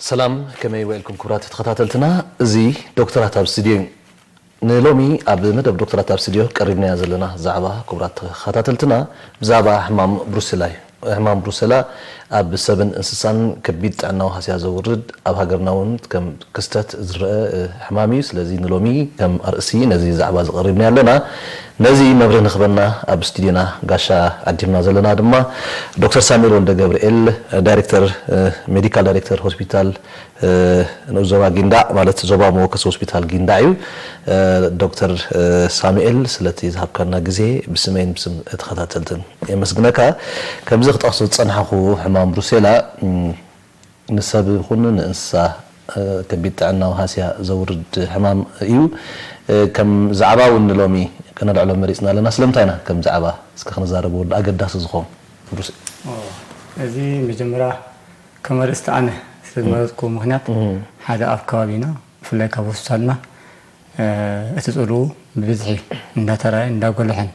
ሰላም፣ ከመይ ውዒልኩም ክቡራት ተኸታተልትና? እዚ ዶክተራት ኣብ ስቱድዮ እዩ። ንሎሚ ኣብ መደብ ዶክተራት ኣብ ስቱድዮ ቀሪብናዮ ዘለና ዛዕባ፣ ክቡራት ተኸታተልትና፣ ብዛዕባ ሕማም ብሩሴላ እዩ። ሕማም ብሩሴላ ኣብ ሰብን እንስሳን ከቢድ ጥዕናዊ ሃስያ ዘውርድ፣ ኣብ ሃገርና እውን ከም ክስተት ዝረአ፣ እ፣ ሕማም እዩ። ስለዚ ንሎሚ ከም ኣርእሲ ነዚ ዛዕባ ዝቐሪብና ኣለና። ነዚ መብርሂ ንኽበና ኣብ ስቱድዮና ጋሻ ዓዲምና ዘለና ድማ ዶክተር ሳሙኤል ወልደ ገብርኤል፣ ዳይሬክተር፣ እ፣ ሜዲካል ዳይሬክተር ሆስፒታል፣ እ፣ ንኡስ ዞባ ጊንዳዕ፣ ማለት ዞባ መወከሲ ሆስፒታል ጊንዳዕ እዩ። እ፣ ዶክተር፣ እ፣ ሳሙኤል፣ ስለቲ ዝሃብካና ግዜ ብስመይን ብስም ተኸታተልትን የመስግነካ። ከምዚ ክጠቕሶ ዝጸናሕኩ፣ ሕማም ብሩሴላ፣ እም፣ ንሰብ ይኹን ንእንስሳ፣ እ፣ ከቢድ ጥዕናዊ ሃስያ ዘውርድ ሕማም እዩ። እ፣ ከም ዛዕባ እውን ንሎሚ ከነልዕሎ መሪጽና ኣለና። ስለምንታይ ኢና ከም ዛዕባ እስከ ክንዛረበሉ ኣገዳሲ ዝኸውን? ብሩስ። ኦ፣ እዚ መጀመርያ ከም ኣርእስቲ ኣነ ስለ ዝመረጽኩ ምኽንያት፣ እም። ሓደ ኣብ ከባቢና፣ ብፍላይ ካብ ሆስፒታልና፣ እ፣ እቲ ጽልኡ ብብዝሒ እንዳተራእየ እንዳጎልሐን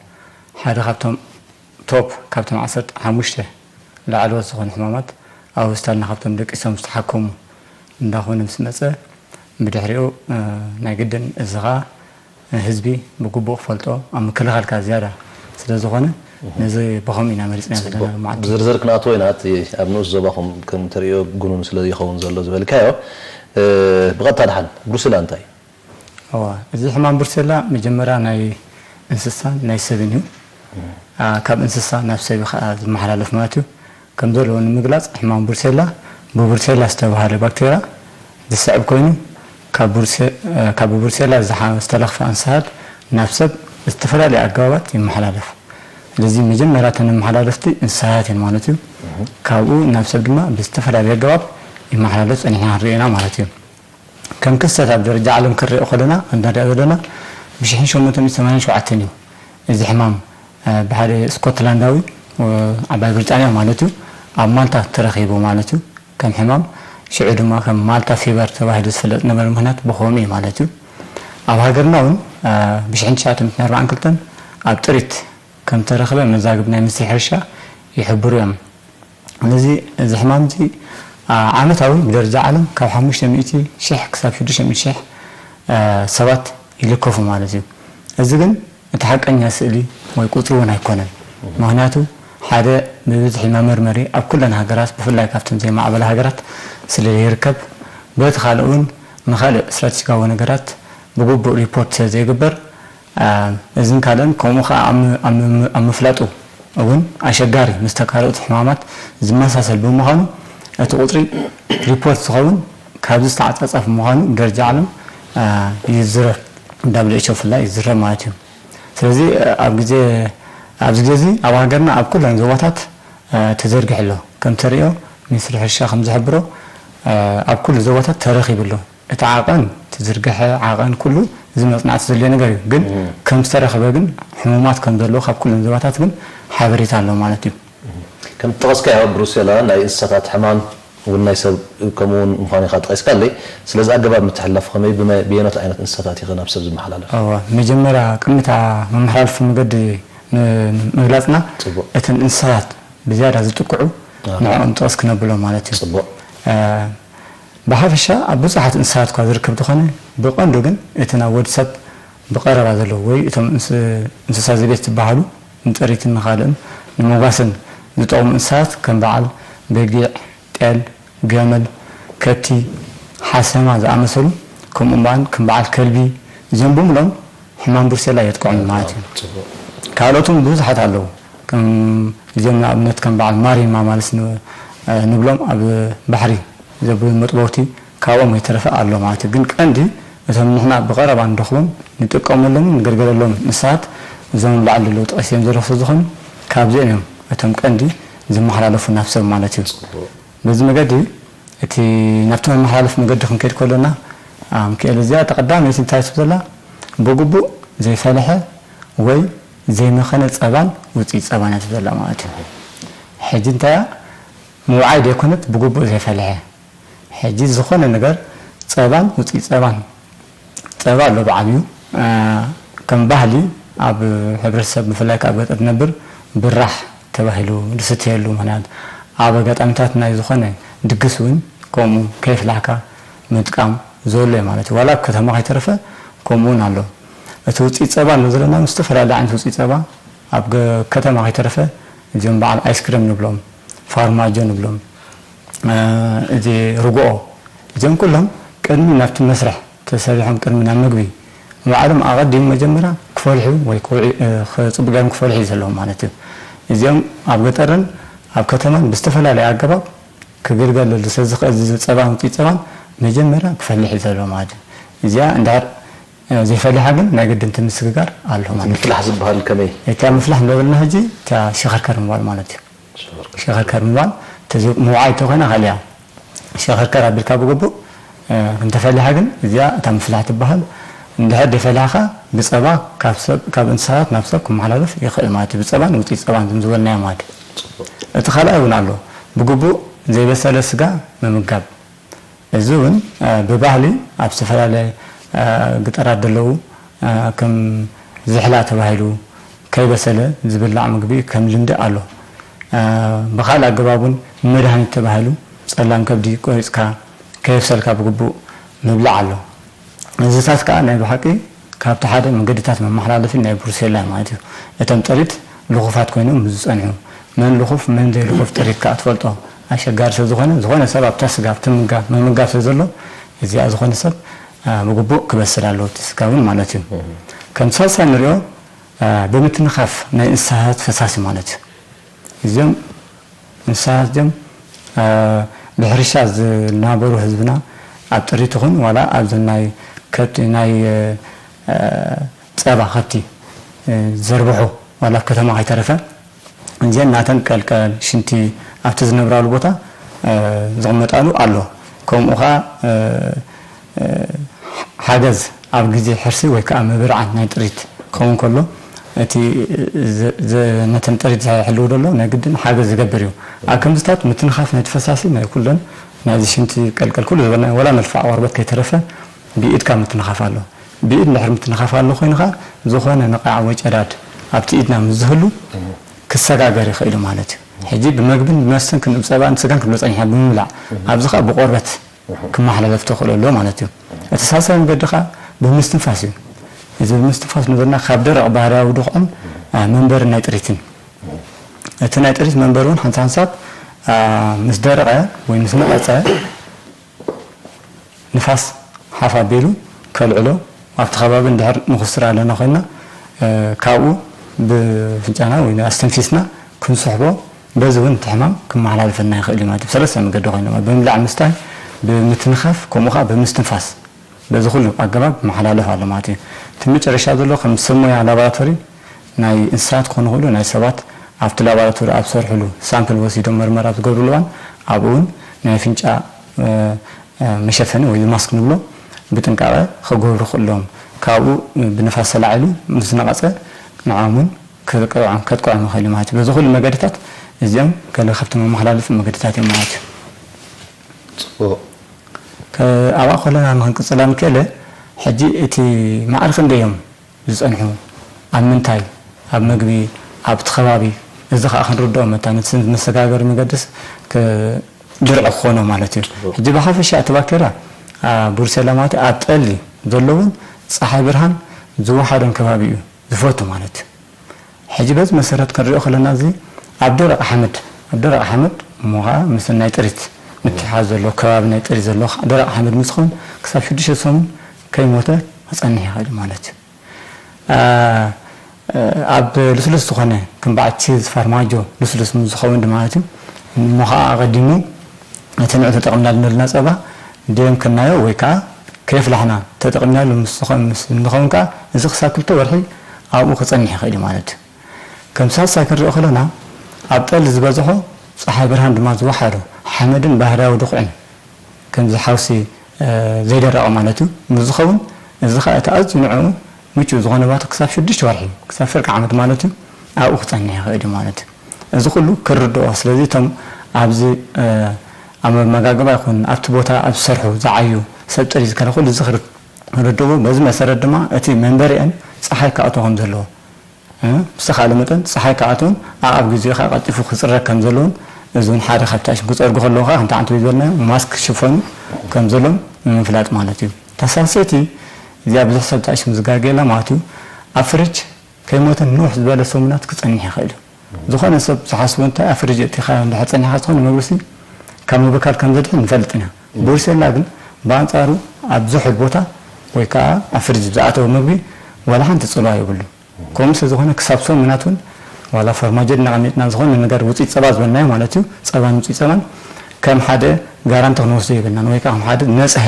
ሓደ ካብቶም ቶፕ፣ ካብቶም ዓሰርተ ሓሙሽተ ላዕለዎት ዝኾኑ ሕማማት ኣብ ሆስፒታልና ካብቶም ደቂሶም ዝተሓከሙ እንዳኾነ ምስ መጸ፣ ብድሕሪኡ፣ እ፣ ናይ ግድን እዚ ኸኣ ህዝቢ ብግቡእ ክፈልጦ ኣብ ምክልኻል ከኣ ዝያዳ ስለ ዝኾነ፣ እህ። ነዚ ብኸምኡ ኢና መሪጽና ዘለና ጽቡቕ። ሎማዓንቲ። ብዝርዝር ክንኣትዎ ኢና። እቲ ኣብ ንኡስ ዞባኹም ከም ተርእዮ ጉኑን ስለ ዘይኸውን ዘሎ ዝበልካዮ፣ እ፣ ብቐጥታ ደሓን ብሩሴላ እንታይ እዩ? እዋ፣ እዚ ሕማም ብሩሴላ መጀመርያ ናይ እንስሳን ናይ ሰብን እዩ። እም። ኣ፣ ካብ እንስሳ ናብ ሰብ እዩ ኸኣ ዝመሓላለፍ ማለት እዩ። ከም ዘለዎ ንምግላጽ፣ ሕማም ብሩሴላ ብብሩሴላ ዝተባህለ ባክቴርያ ዝስዕብ ኮይኑ፣ ካብ ብሩሴ-፣ እ፣ ካብ ብብሩሴላ ዝሓ-፣ ዝተለኽፈ እንስሳት ናብ ሰብ ብዝተፈላለየ ኣገባባት ይመሓላለፍ። ስለዚ መጀመርያ እተን መሓላለፍቲ እንስሳት እየን ማለት እዩ። እም። ካብኡ ናብ ሰብ ድማ ብዝተፈላለየ ኣገባብ ይመሓላለፍ ጸኒሕና ንርኢ ኢና ማለት እዩ። ከም ክስተት ኣብ ደረጃ ዓለም ክንሪኦ ከለና፣ ክንሪኦ ዘለና፣ ብሽሕን ሸሞንተ ሚእትን ሰማንያን ሸውዓተን እዩ እዚ ሕማም፣ እ፣ ብሓደ ስኮትላንዳዊ፣ እ፣ ዓባይ ብሪጣንያ ማለት እዩ፣ ኣብ ማልታ ተረኺቡ ማለት እዩ፣ ከም ሕማም። ሽዑ ድማ ከም ማልታ ፊቨር ተባሂሉ ዝፍለጥ ነበረ፣ ምኽንያት ብኸምኡ እዩ ማለት እዩ። ኣብ ሃገርና እውን፣ እ፣ ብሽሕን ትሽዓተ ሚእትን ኣርባዓን ክልተን ኣብ ጥሪት ከም ተረኽበ መዛግብ ናይ ሚኒስትሪ ሕርሻ ይሕብሩ እዮም። ስለዚ እዚ ሕማም እዚ፣ ኣ፣ ዓመታዊ ብደረጃ ዓለም ካብ ሓሙሽተ ሚእቲ ሽሕ ክሳብ ሽዱሽተ ሚእቲ ሽሕ፣ እ፣ ሰባት ይልከፉ ማለት እዩ። እዚ ግን እቲ ሓቀኛ ስእሊ ወይ ቁጽሪ እውን ኣይኮነን። ምኽንያቱ ሓደ ብብዝሒ መመርመሪ ኣብ ኩለን ሃገራት ብፍላይ ካብተን ዘይማዕበላ ሃገራት ስለ ዘይርከብ፣ በቲ ካልእ እውን ንኻልእ ስትራቴጂካዊ ነገራት ብግቡእ ሪፖርት ስለ ዘይግበር፣ አ፣ እዝን ካልእን ከምኡ ኸዓ ኣብ ም-፣ ኣብ ም-፣ ኣብ ምፍላጡ እውን ኣሸጋሪ ምስተ ካልኦት ሕማማት ዝመሳሰል ብምዃኑ፣ እቲ ቁጽሪ ሪፖርት ዝኸውን ካብዚ ዝተዓጻጸፍ ምዃኑ ብደረጃ ዓለም፣ አ፣ ይዝረብ፣ ደብሊው ኤች ኦ ብፍላይ ይዝረብ ማለት እዩ። ስለዚ፣ አ፣ ኣብ ግዜ፣ ኣብዚ ግዜ እዚ ኣብ ሃገርና ኣብ ኩለን ዞባታት፣ አ፣ ተዘርጊሑ ኣሎ። ከም ተርእዮ፣ ሚኒስትሪ ሕርሻ ከም ዝሕብሮ፣ አ፣ ኣብ ኩሉ ዞባታት ተረኺቡ ኣሎ። እቲ ዓቐን፣ እቲ ዝርግሐ ዓቐን ኩሉ እዚ መጽናዕቲ ዘድልዮ ነገር እዩ። ግን እም። ከም ዝተረኽበ ግን ሕሙማት ከም ዘለዉ ካብ ኩለን ዞባታት ግን ሓበሬታ ኣሎ ማለት እዩ። ከም እትጠቐስካዮ ብሩሴላ ናይ እንስሳታት ሕማም እውን ናይ ሰብ ከምኡ እውን ምዃኑ ኢኻ ጠቒስካለይ። ስለዚ ኣገባብ ምትሕልላፉ ከመይ፣ ብመ-፣ ብየኖት ዓይነት እንስሳታት እዩ ናብ ሰብ ዝመሓላለፍ? እወ፣ መጀመርያ ቅድሚ እታ መመሓላለፊ መገዲ ም-፣ ምግላጽና ጽቡቕ። እተን እንስሳታት ብዝያዳ ዝጥቅዑ ኣሃ። ንዕኦም ጥቕስ ክነብሎም ማለት እዩ። ጽቡቕ። እ፣ ብሓፈሻ ኣብ ብዙሓት እንስሳት እኳ ዝርከብ እንተኾነ፣ ብቐንዱ ግን እቲ ናብ ወዲ ሰብ ብቐረባ ዘለዉ ወይ እቶም እንስ-፣ እንስሳ ዘቤት ዝበሃሉ ንጥሪትን ንኻልእን ንመጓሰን ዝጠቕሙ እንስሳት ከም በዓል በጊዕ፣ ጤል፣ ገመል፣ ከብቲ፣ ሓሰማ ዝኣመሰሉ፣ ከምኡ እምበኣን ከም በዓል ከልቢ፣ እዚኦም ብምልኦም ሕማም ብሩሴላ የጥቅዖም ማለት እዩ። ጽቡቕ። ካልኦት እውን ብዙሓት ኣለዉ። ከም እዚኦም ንኣብነት ከም በዓል ማሪን ማማልስ ን-፣ ንብሎም ኣብ ባሕሪ ዘብሉ መጥበውቲ ካብኦም የተረፈ ኣሎ ማለት እዩ። ግን ቀንዲ እቶም ንሕና ብቐረባ ንረኽቦም ንጥቀመሎምን ንግልገለሎምን እንስሳት እዞም ኣብ ላዕሊ ዘለዉ ጠቒሰዮም ዘለኹ ስለ ዝኾኑ ካብዚኦም እዮም እቶም ቀንዲ ዝመሓላለፉ ናብ ሰብ ማለት እዩ። ጽቡቕ። በዚ መገዲ እቲ ናብቲ መመሓላለፊ መገዲ ክንከይድ ከሎና፣ ኣ፣ ሚካኤል፣ እዚኣ እታ ቀዳመይቲ እንታይ ትብል ዘላ? ብግቡእ ዘይፈለሐ ወይ ዘይመኸነ ጸባን ውጽኢት ጸባን እያ ትብዘላ ማለት እዩ። ሕጂ እንታይ እያ? ምውዓይ ዘይኮነት ብግቡእ ዘይፈልሐ። ሕጂ ዝኾነ ነገር ጸባን ውጽኢት ጸባን፣ ጸባ ኣሎ ብዓብዩ። እ፣ ከም ባህሊ ኣብ ሕብረተሰብ ብፍላይ ካብ ገጠር ትነብር ብራሕ ተባሂሉ ዝስትየሉ። ምኽንያት ኣብ ኣጋጣሚታት ናይ ዝኾነ ድግስ እውን ከምኡ ከይፍላሕካ ምጥቃም ዘሎ እዩ ማለት እዩ። ዋላ ኣብ ከተማ ከይተረፈ ከምኡ እውን ኣሎ። እቲ ውፅኢት ፀባ እንብሎ ዘለና ምስ ዝተፈላለዩ ዓይነት ውፅኢት ፀባ ኣብ ገ-፣ ከተማ ከይተረፈ እዚኦም በዓል ኣይስክሬም ንብሎም፣ ፋርማጆ ንብሎም፣ እ፣ እዚ ርግኦ፣ እዚኦም ኩሎም ቅድሚ ናብቲ መስርሕ ተሰሪሖም ቅድሚ ናብ ምግቢ ምውዓሎም ኣቐዲሙ መጀመርያ ክፈልሑ ወይ ክውዒ-፣ እ፣ ኽ-፣ ጽቡቕ ገይሮም ክፈልሑ እዩ ዘለዎም ማለት እዩ። እዚኦም ኣብ ገጠርን ኣብ ከተማን ብዝተፈላለየ ኣገባብ ክግልገለሉ ስለ ዝኽእል፣ እዚ ጸባን ውጽኢት ጸባን መጀመርያ ክፈልሕ እዩ ዘለዎ ማለት እዩ። እዚኣ እንድሕር፣ እ፣ ዘይፈሊሓ ግን ናይ ግድን እቲ ምስግጋር ኣሎ ማለት እዩ። ምፍላሕ ዝበሃል ከመይ? እታ ምፍላሕ እንዳበልና ሕጂ እታ ሸኸርከር ምባል ማለት እዩ። ሸኸርከር። ሸኸርከር ምባል፣ ተዚ-፣ ምውዓይ ተኾይና ካልያ ሸኸርከር ኣቢልካ ብግቡእ፣ እ፣ እንተፈሊሓ ግን እዚኣ እታ ምፍላሕ ትበሃል። እንድሕር ደይፈሊሓኻ ብጸባ ካብ ሰብ፣ ካብ እንስሳታት ናብ ሰብ ክመሓላለፍ ይኽእል ማለት እዩ። ብጸባን ውጽኢት ጸባን ዝም ዝበልናዮ ማለት እዩ። ጽቡቕ። እቲ ካልኣይ እውን ኣሎ። ብግቡእ ዘይበሰለ ስጋ ምምጋብ። እዚ እውን፣ እ፣ ብባህሊ ኣብ ዝተፈላለየ፣ እ፣ ገጠራት ዘለዉ፣ እ፣ ከም ዝሕላ ተባሂሉ ከይበሰለ ዝብላዕ ምግቢ ከም ልምዲ ኣሎ። እ፣ ብኻልእ ኣገባብ እውን ንመድሃኒት ተባሂሉ ጸላም ከብዲ ቆሪጽካ ከየብሰልካ ብግቡእ ምብላዕ ኣሎ። እዚታት ከኣ ናይ ብሓቂ ካብቲ ሓደ መንገድታት መመሓላለፊ ናይ ብሩሴላ ማለት እዩ። እቶም ጥሪት ልኹፋት ኮይኖም ምስ ዝጸንሑ፣ መን ልኹፍ መን ዘይልኹፍ ጥሪት ከኣ ትፈልጦ ኣሸጋሪ ስለ ዝኾነ፣ ዝኾነ ሰብ ኣብታ ስጋ፣ ኣብቲ ምምጋብ፣ ምምጋብ ስለ ዘሎ፣ እዚኣ ዝኾነ ሰብ፣ አ፣ ብግቡእ ክበስል ኣለዎ፣ እቲ ስጋ እውን ማለት እዩ። እህ። ከም ሳልሳይ ንሪኦ፣ አ፣ ብምትንኻፍ ናይ እንስሳታት ፈሳሲ ማለት እዩ። እዚኦም እንስሳታት እዚኦም፣ አ፣ ብሕርሻ ዝናበሩ ህዝብና ኣብ ጥሪት ይኹን ዋላ ኣብዚ ናይ ከብቲ፣ ናይ፣ አ፣ ጸባ ከብቲ፣ እ፣ ዘርብሑ ዋላ ኣብ ከተማ ከይተረፈ እዚአን ናተን ቀልቀል ሽንቲ ኣብቲ ዝነብራሉ ቦታ፣ እ፣ ዝቕመጣሉ ኣሎ። ከምኡ ኸዓ፣ እ፣ እ፣ ሓገዝ ኣብ ግዜ ሕርሲ ወይ ከዓ ምብርዓን ናይ ጥሪት ክኸውን ከሎ እቲ ዘ-፣ ዘ-፣ ነተን ጥሪት ዝሕልው ዘሎ ናይ ግድን ሓገዝ ዝገብር እዩ። ኣብ ከምዚታት ምትንኻፍ ናይቲ ፈሳሲ ናይ ኩለን ናይዚ ሽንቲ ቀልቀል ኩሉ ዝበልና ዋላ መልፋዕ ቆርበት ከይተረፈ ብኢድካ ምትንኻፍ ኣሎ። ብኢድ እንድሕር ምትንኻፍ ኣሎ ኮይኑ ኸዓ ዝኾነ ነቓዕ ወይ ጨዳድ ኣብቲ ኢድና ምስ ዝህሉ ክሰጋገር ይኽእል እዩ ማለት እዩ። ሕጂ ብመግብን ብመስተን ክንብ ጸባን ስጋን ክንብል ጸኒሕና ብምብላዕ ኣብዚ ኸዓ ብቆርበት ክመሓላለፍ ተኽእሎ ኣሎ ማለት እዩ። እቲ ሳልሳይ መገዲ ኸዓ ብምስትንፋስ እዩ። እዚ ብምስትንፋስ ንብልና ካብ ደረቕ ባህርያዊ ድኹዕን፣ አ፣ መንበሪ ናይ ጥሪትን። እቲ ናይ ጥሪት መንበሪ እውን ሓንሳብ ሓንሳብ፣ አ፣ ምስ ደረቐ ወይ ምስ ነቐጸ ንፋስ ሓፍ ኣቢሉ ከልዕሎ ኣብቲ ከባቢ እንድሕር ንኹስር ኣለና ኮይና፣ እ፣ ካብኡ ብፍንጫና ወይ ኣስተንፊስና ክንስሕቦ በዚ እውን እቲ ሕማም ክመሓላልፈና ይኽእል እዩ ማለት እዩ። ብሰለስተ መገዲ ኮይኖም ብምብላዕ ምስታይ፣ ብምትንኻፍ ከምኡ ከዓ ብምስትንፋስ በዚ ኩሉ ኣገባብ መሓላለፍ ኣሎ ማለት እዩ። እቲ መጨረሻ ዘሎ ከም ሰብ ሞያ ላቦራቶሪ ናይ እንስሳት ክኾኑ ይኽእሉ፣ ናይ ሰባት ኣብቲ ላቦራቶሪ ኣብ ዝሰርሕሉ ሳምፕል ወሲዶም መርመራ ኣብ ዝገብርሉ እዋን ኣብኡ እውን ናይ ኣፍንጫ፣ እ፣ እ፣ መሸፈኒ ወይ ማስክ ንብሎ ብጥንቃቐ ክገብሩ ክእሎም። ካብኡ ብንፋስ ተላዒሉ ምስ ነቐጸ ንዖም እውን ከጥቅዖም፣ ከጥቅዖም ይኽእል እዩ ማለት እዩ። በዚ ኩሉ መገድታት እዚኦም ገለ ካብቶም መመሓላለፊ መገድታት እዮም ማለት እዩ። ጽቡቕ። ከ-፣ ኣብኣ ከለና ንክንቅጽላ ንክእል፣ ሕጂ እቲ ማዕረ ክንደይ እዮም ዝጸንሑ፣ ኣብ ምንታይ፣ ኣብ መግቢ፣ ኣብቲ ከባቢ፣ እዚ ኸኣ ክንርድኦ መታን እቲ መሰጋገሪ መገድስ ክ-፣ ድርዒ ክኾኖ ማለት እዩ። ጽቡቕ። ሕጂ ብሓፈሻ እቲ ባክተርያ፣ አ፣ ብሩሴላ ማለት ኣብ ጠሊ ዘለውን ጸሓይ ብርሃን ዝወሓዶን ከባቢ እዩ ዝፈቱ ማለት እዩ። ሕጂ በዚ መሰረት ክንሪኦ ከለና እዚ ኣብ ደረቕ ሓመድ፣ ኣብ ደረቕ ሓመድ እሞ ኸኣ ምስ ናይ ጥሪት ምትሓዝ ዘሎ ከባቢ ናይ ጥሪት ዘሎ ደረቕ ሓመድ ምስ ኸውን ክሳብ ሽዱሽተ ሰሙን ከይሞተ ክጸንሕ ይኽእል ማለት እዩ። አ፣ ኣብ ልስሉስ ዝኾነ ከም በዓል ቺዝ፣ ፋርማጆ ልስሉስ ምስ ዝኸውን ድማ ማለት እዩ። እሞ ኸዓ ኣቐዲሙ እቲ ንዑ ተጠቕምና ዝነበርና ጸባ ደየምክናዮ ወይ ከዓ ከየፍላሕና ተጠቒምናሉ ምስ ዝኾ-፣ ምስ እንኸውን ከዓ እዚ ክሳብ ክልተ ወርሒ ኣብኡ ክጸንሕ ይኽእል እዩ ማለት እዩ። ከም ሳልሳይ ክንሪኦ ከለና ኣብ ጠሊ ዝበዝሖ ጸሓይ ብርሃን ድማ ዝወሓዶ ሓመድን ባህርያዊ ድኹዕን ከምዚ ሓውሲ፣ እ፣ ዘይደረቐ ማለት እዩ። ምስ ዝኸውን እዚ ኸዓ እቲ ኣዝዩ ንዕኡ ምቹእ ዝኾነ ቦታ ክሳብ ሽዱሽተ ወርሒ፣ ክሳብ ፍርቂ ዓመት ማለት እዩ፣ ኣብኡ ክጸንሕ ይኽእል እዩ ማለት እዩ። እዚ ኩሉ ክርድኦ፣ ስለዚ እቶም ኣብዚ፣ እ፣ ኣብ መመጋገባ ይኹን ኣብቲ ቦታ ኣብ ዝሰርሑ ዝዓዩ ሰብ ጥሪ ዝከለ ኩሉ እዚ ክር-፣ ክርድእዎ፣ በዚ መሰረት ድማ እቲ መንበሪአን ጸሓይ ክኣትዎ ከም ዘለዎ፣ እ፣ ብዝተኻእለ መጠን ጸሓይ ክኣትዎን ኣብ፣ ኣብ ግዜኡ ከኣ ቀልጢፉ ክጽረግ ከም ዘለዎን፣ እዚ እውን ሓደ ካብቲ ኣሽም ክጸርጉ ከለዉ ከኣ ከምቲ ዓንተቦይ ዝበልናዮ ማስክ ክሽፈኑ ከም ዘለዎም ንምፍላጥ ማለት እዩ። እታ ሳልሰይቲ እዚኣ ብዙሕ ሰብ እቲ ኣሽም ዝጋገየላ ማለት እዩ፣ ኣብ ፍርጅ ከይሞተ ንውሕ ዝበለ ሰሙናት ክጸንሕ ይኽእል እዩ። ዝኾነ ሰብ ዝሓስቦ እንታይ ኣብ ፍርጅ ኣእቲኻ እንድሕር ጸኒሕካ ዝኾነ መግብሲ ካብ ምብካል ከም ዘድሕን ንፈልጥ ኢና። ብሩሴላ ግን ብኣንጻሩ ኣብ ዝሑል ቦታ ወይ ከኣ ኣብ ፍርጅ ዝኣተወ መግቢ ዋላ ሓንቲ ጽልዋ የብሉን። ከምኡ ስለ ዝኾነ ክሳብ ሰሙናት እውን ዋላ ፎርማጆ እናቐሚጥና ዝኾነ ነገር ውፅኢት ጸባ ዝበልናዮ ማለት እዩ፣ ጸባን ውፅኢት ጸባን ከም ሓደ ጋራንቲ ክንወስዶ የብልናን ወይ ከኣ ከም ሓደ ነጽሀ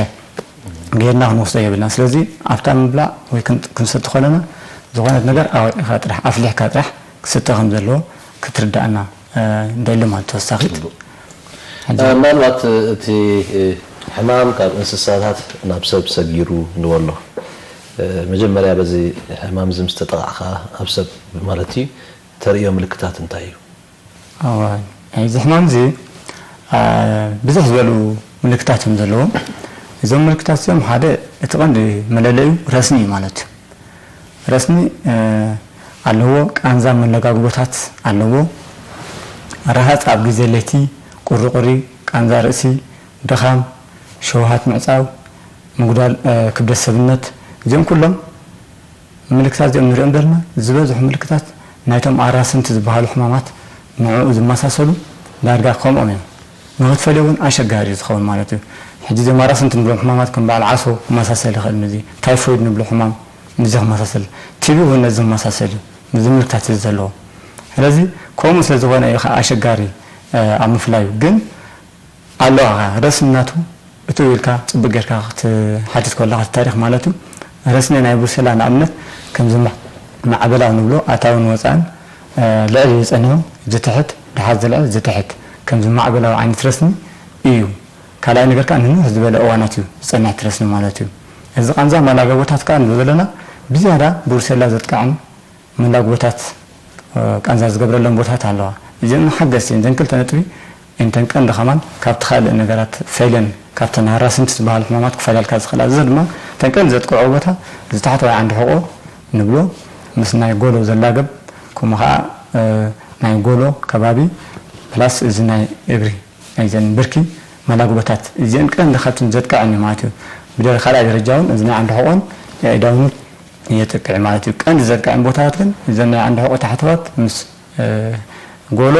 ጌርና ክንወስዶ የብልናን። ስለዚ ኣብታ ምብላዕ ወይ ክን-፣ ክንሰቲ ከለና ዝኾነት ነገር ኣውዒኻ ጥራሕ ኣፍሊሕካ ጥራሕ ክስተ ከም ዘለዎ ክትርዳእና፣ እ፣ ንደሊ ማለት ተወሳኺት። ሕጂ ምናልባት እቲ ሕማም ካብ እንስሳታት ናብ ሰብ ሰጊሩ ንበሎ፣ መጀመርያ በዚ ሕማም እዚ ምስ ተጠቓዕካ ኣብ ሰብ ማለት እዩ ተርእዮ ምልክታት እንታይ እዩ? እወ፣ እዚ ሕማም እዚ፣ አ፣ ብዙሕ ዝበሉ ምልክታት እዮም ዘለዎም። እዞም ምልክታት እዚኦም ሓደ እቲ ቀንዲ መለለዩ ረስኒ እዩ ማለት እዩ። ረስኒ፣ እ፣ ኣለዎ፣ ቃንዛ መነጋግቦታት ኣለዎ። ረሃጽ ኣብ ግዜ ለይቲ፣ ቁሪቁሪ፣ ቃንዛ ርእሲ፣ ድኻም፣ ሸውሃት ምዕጻው፣ ምጉዳል፣ እ፣ ክብደት ሰብነት፣ እዚኦም ኩሎም ምልክታት እዚኦም ንሪኦም ዘለና ዝበዝሑ ምልክታት ናይቶም ኣራስንቲ ዝበሃሉ ሕማማት ንዕኡ ዝመሳሰሉ ዳርጋ ከምኦም እዮም። ንኽትፈልዮ እውን ኣሸጋሪ እዩ ዝኸውን ማለት እዩ። ሕጂ እዞም ኣራስንቲ ንብሎም ሕማማት ከም በዓል ዓሶ ክመሳሰል ይኽእል፣ ምስዚ ታይፎይድ ንብሎ ሕማም ምስዚ ክመሳሰል፣ ቲቢ እውን ነዚ ዝመሳሰል እዩ፣ ምስዚ ምልክታት እዚ ዘለዎ። ስለዚ ከምኡ ስለ ዝኾነ እዩ ከዓ ኣሸጋሪ፣ እ፣ ኣብ ምፍላዩ። ግን ኣለዋ ኸዓ ረስኒ ናቱ እትው ኢልካ ጽቡቕ ጌርካ ክትሓትት ከለኻ እቲ ታሪኽ ማለት እዩ። ረስኒ ናይ ብሩሴላ ንኣብነት ከምዚ ማ-፣ ማዕበላዊ ንብሎ ኣታውን ወጻእን፣ እ፣ ልዕሊ ዝጸንሑ ዝትሕት፣ ድሓር ዝልዕል ዝትሕት፣ ከምዚ ማዕበላዊ ዓይነት ረስኒ እዩ። ካልኣይ ነገር ከኣ ንንውሕ ዝበለ እዋናት እዩ ዝጸንሕ እቲ ረስኒ ማለት እዩ። እዚ ቃንዛ መላገቦታት ከኣ ንብሎ ዘለና ብዝያዳ ብሩሴላ ዘጥቅዐን መላግቦታት፣ እ፣ ቃንዛ ዝገብረለን ቦታት ኣለዋ። እዚኦም ሓገዝቲ እየን። እዘን ክልተ ነጥቢ እተን ቀንዲ ከማን ካብቲ ካልእ ነገራት ፈይለን ካብተን ሃራስንቲ ዝበሃሉ ሕማማት ክፈላልካ ዝኽእላ። እዚ ድማ እተን ቀንዲ ዘጥቅዕኦ ቦታ እዚ ታሕተዋይ ዓንዲ ሕቆ ንብሎ ምስ ናይ ጎሎ ዘላገብ፣ ከምኡ ኸዓ፣ እ፣ ናይ ጎሎ ከባቢ ፕላስ እዚ ናይ እግሪ ናይዘን ብርኪ መላግቦታት እዚአን ቀንዲ ካብተን ዘጥቅዐን እዩ ማለት እዩ። ብደረ-፣ ካልኣይ ደረጃ እውን እዚ ናይ ዓንዲ ሕቆን ኣእዳውን የጥቅዕ ማለት እዩ። ቀንዲ ዘጥቅዐን ቦታታት ግን እዘን ናይ ዓንዲ ሕቆ ታሕተዋት ምስ፣ እ፣ ጎሎ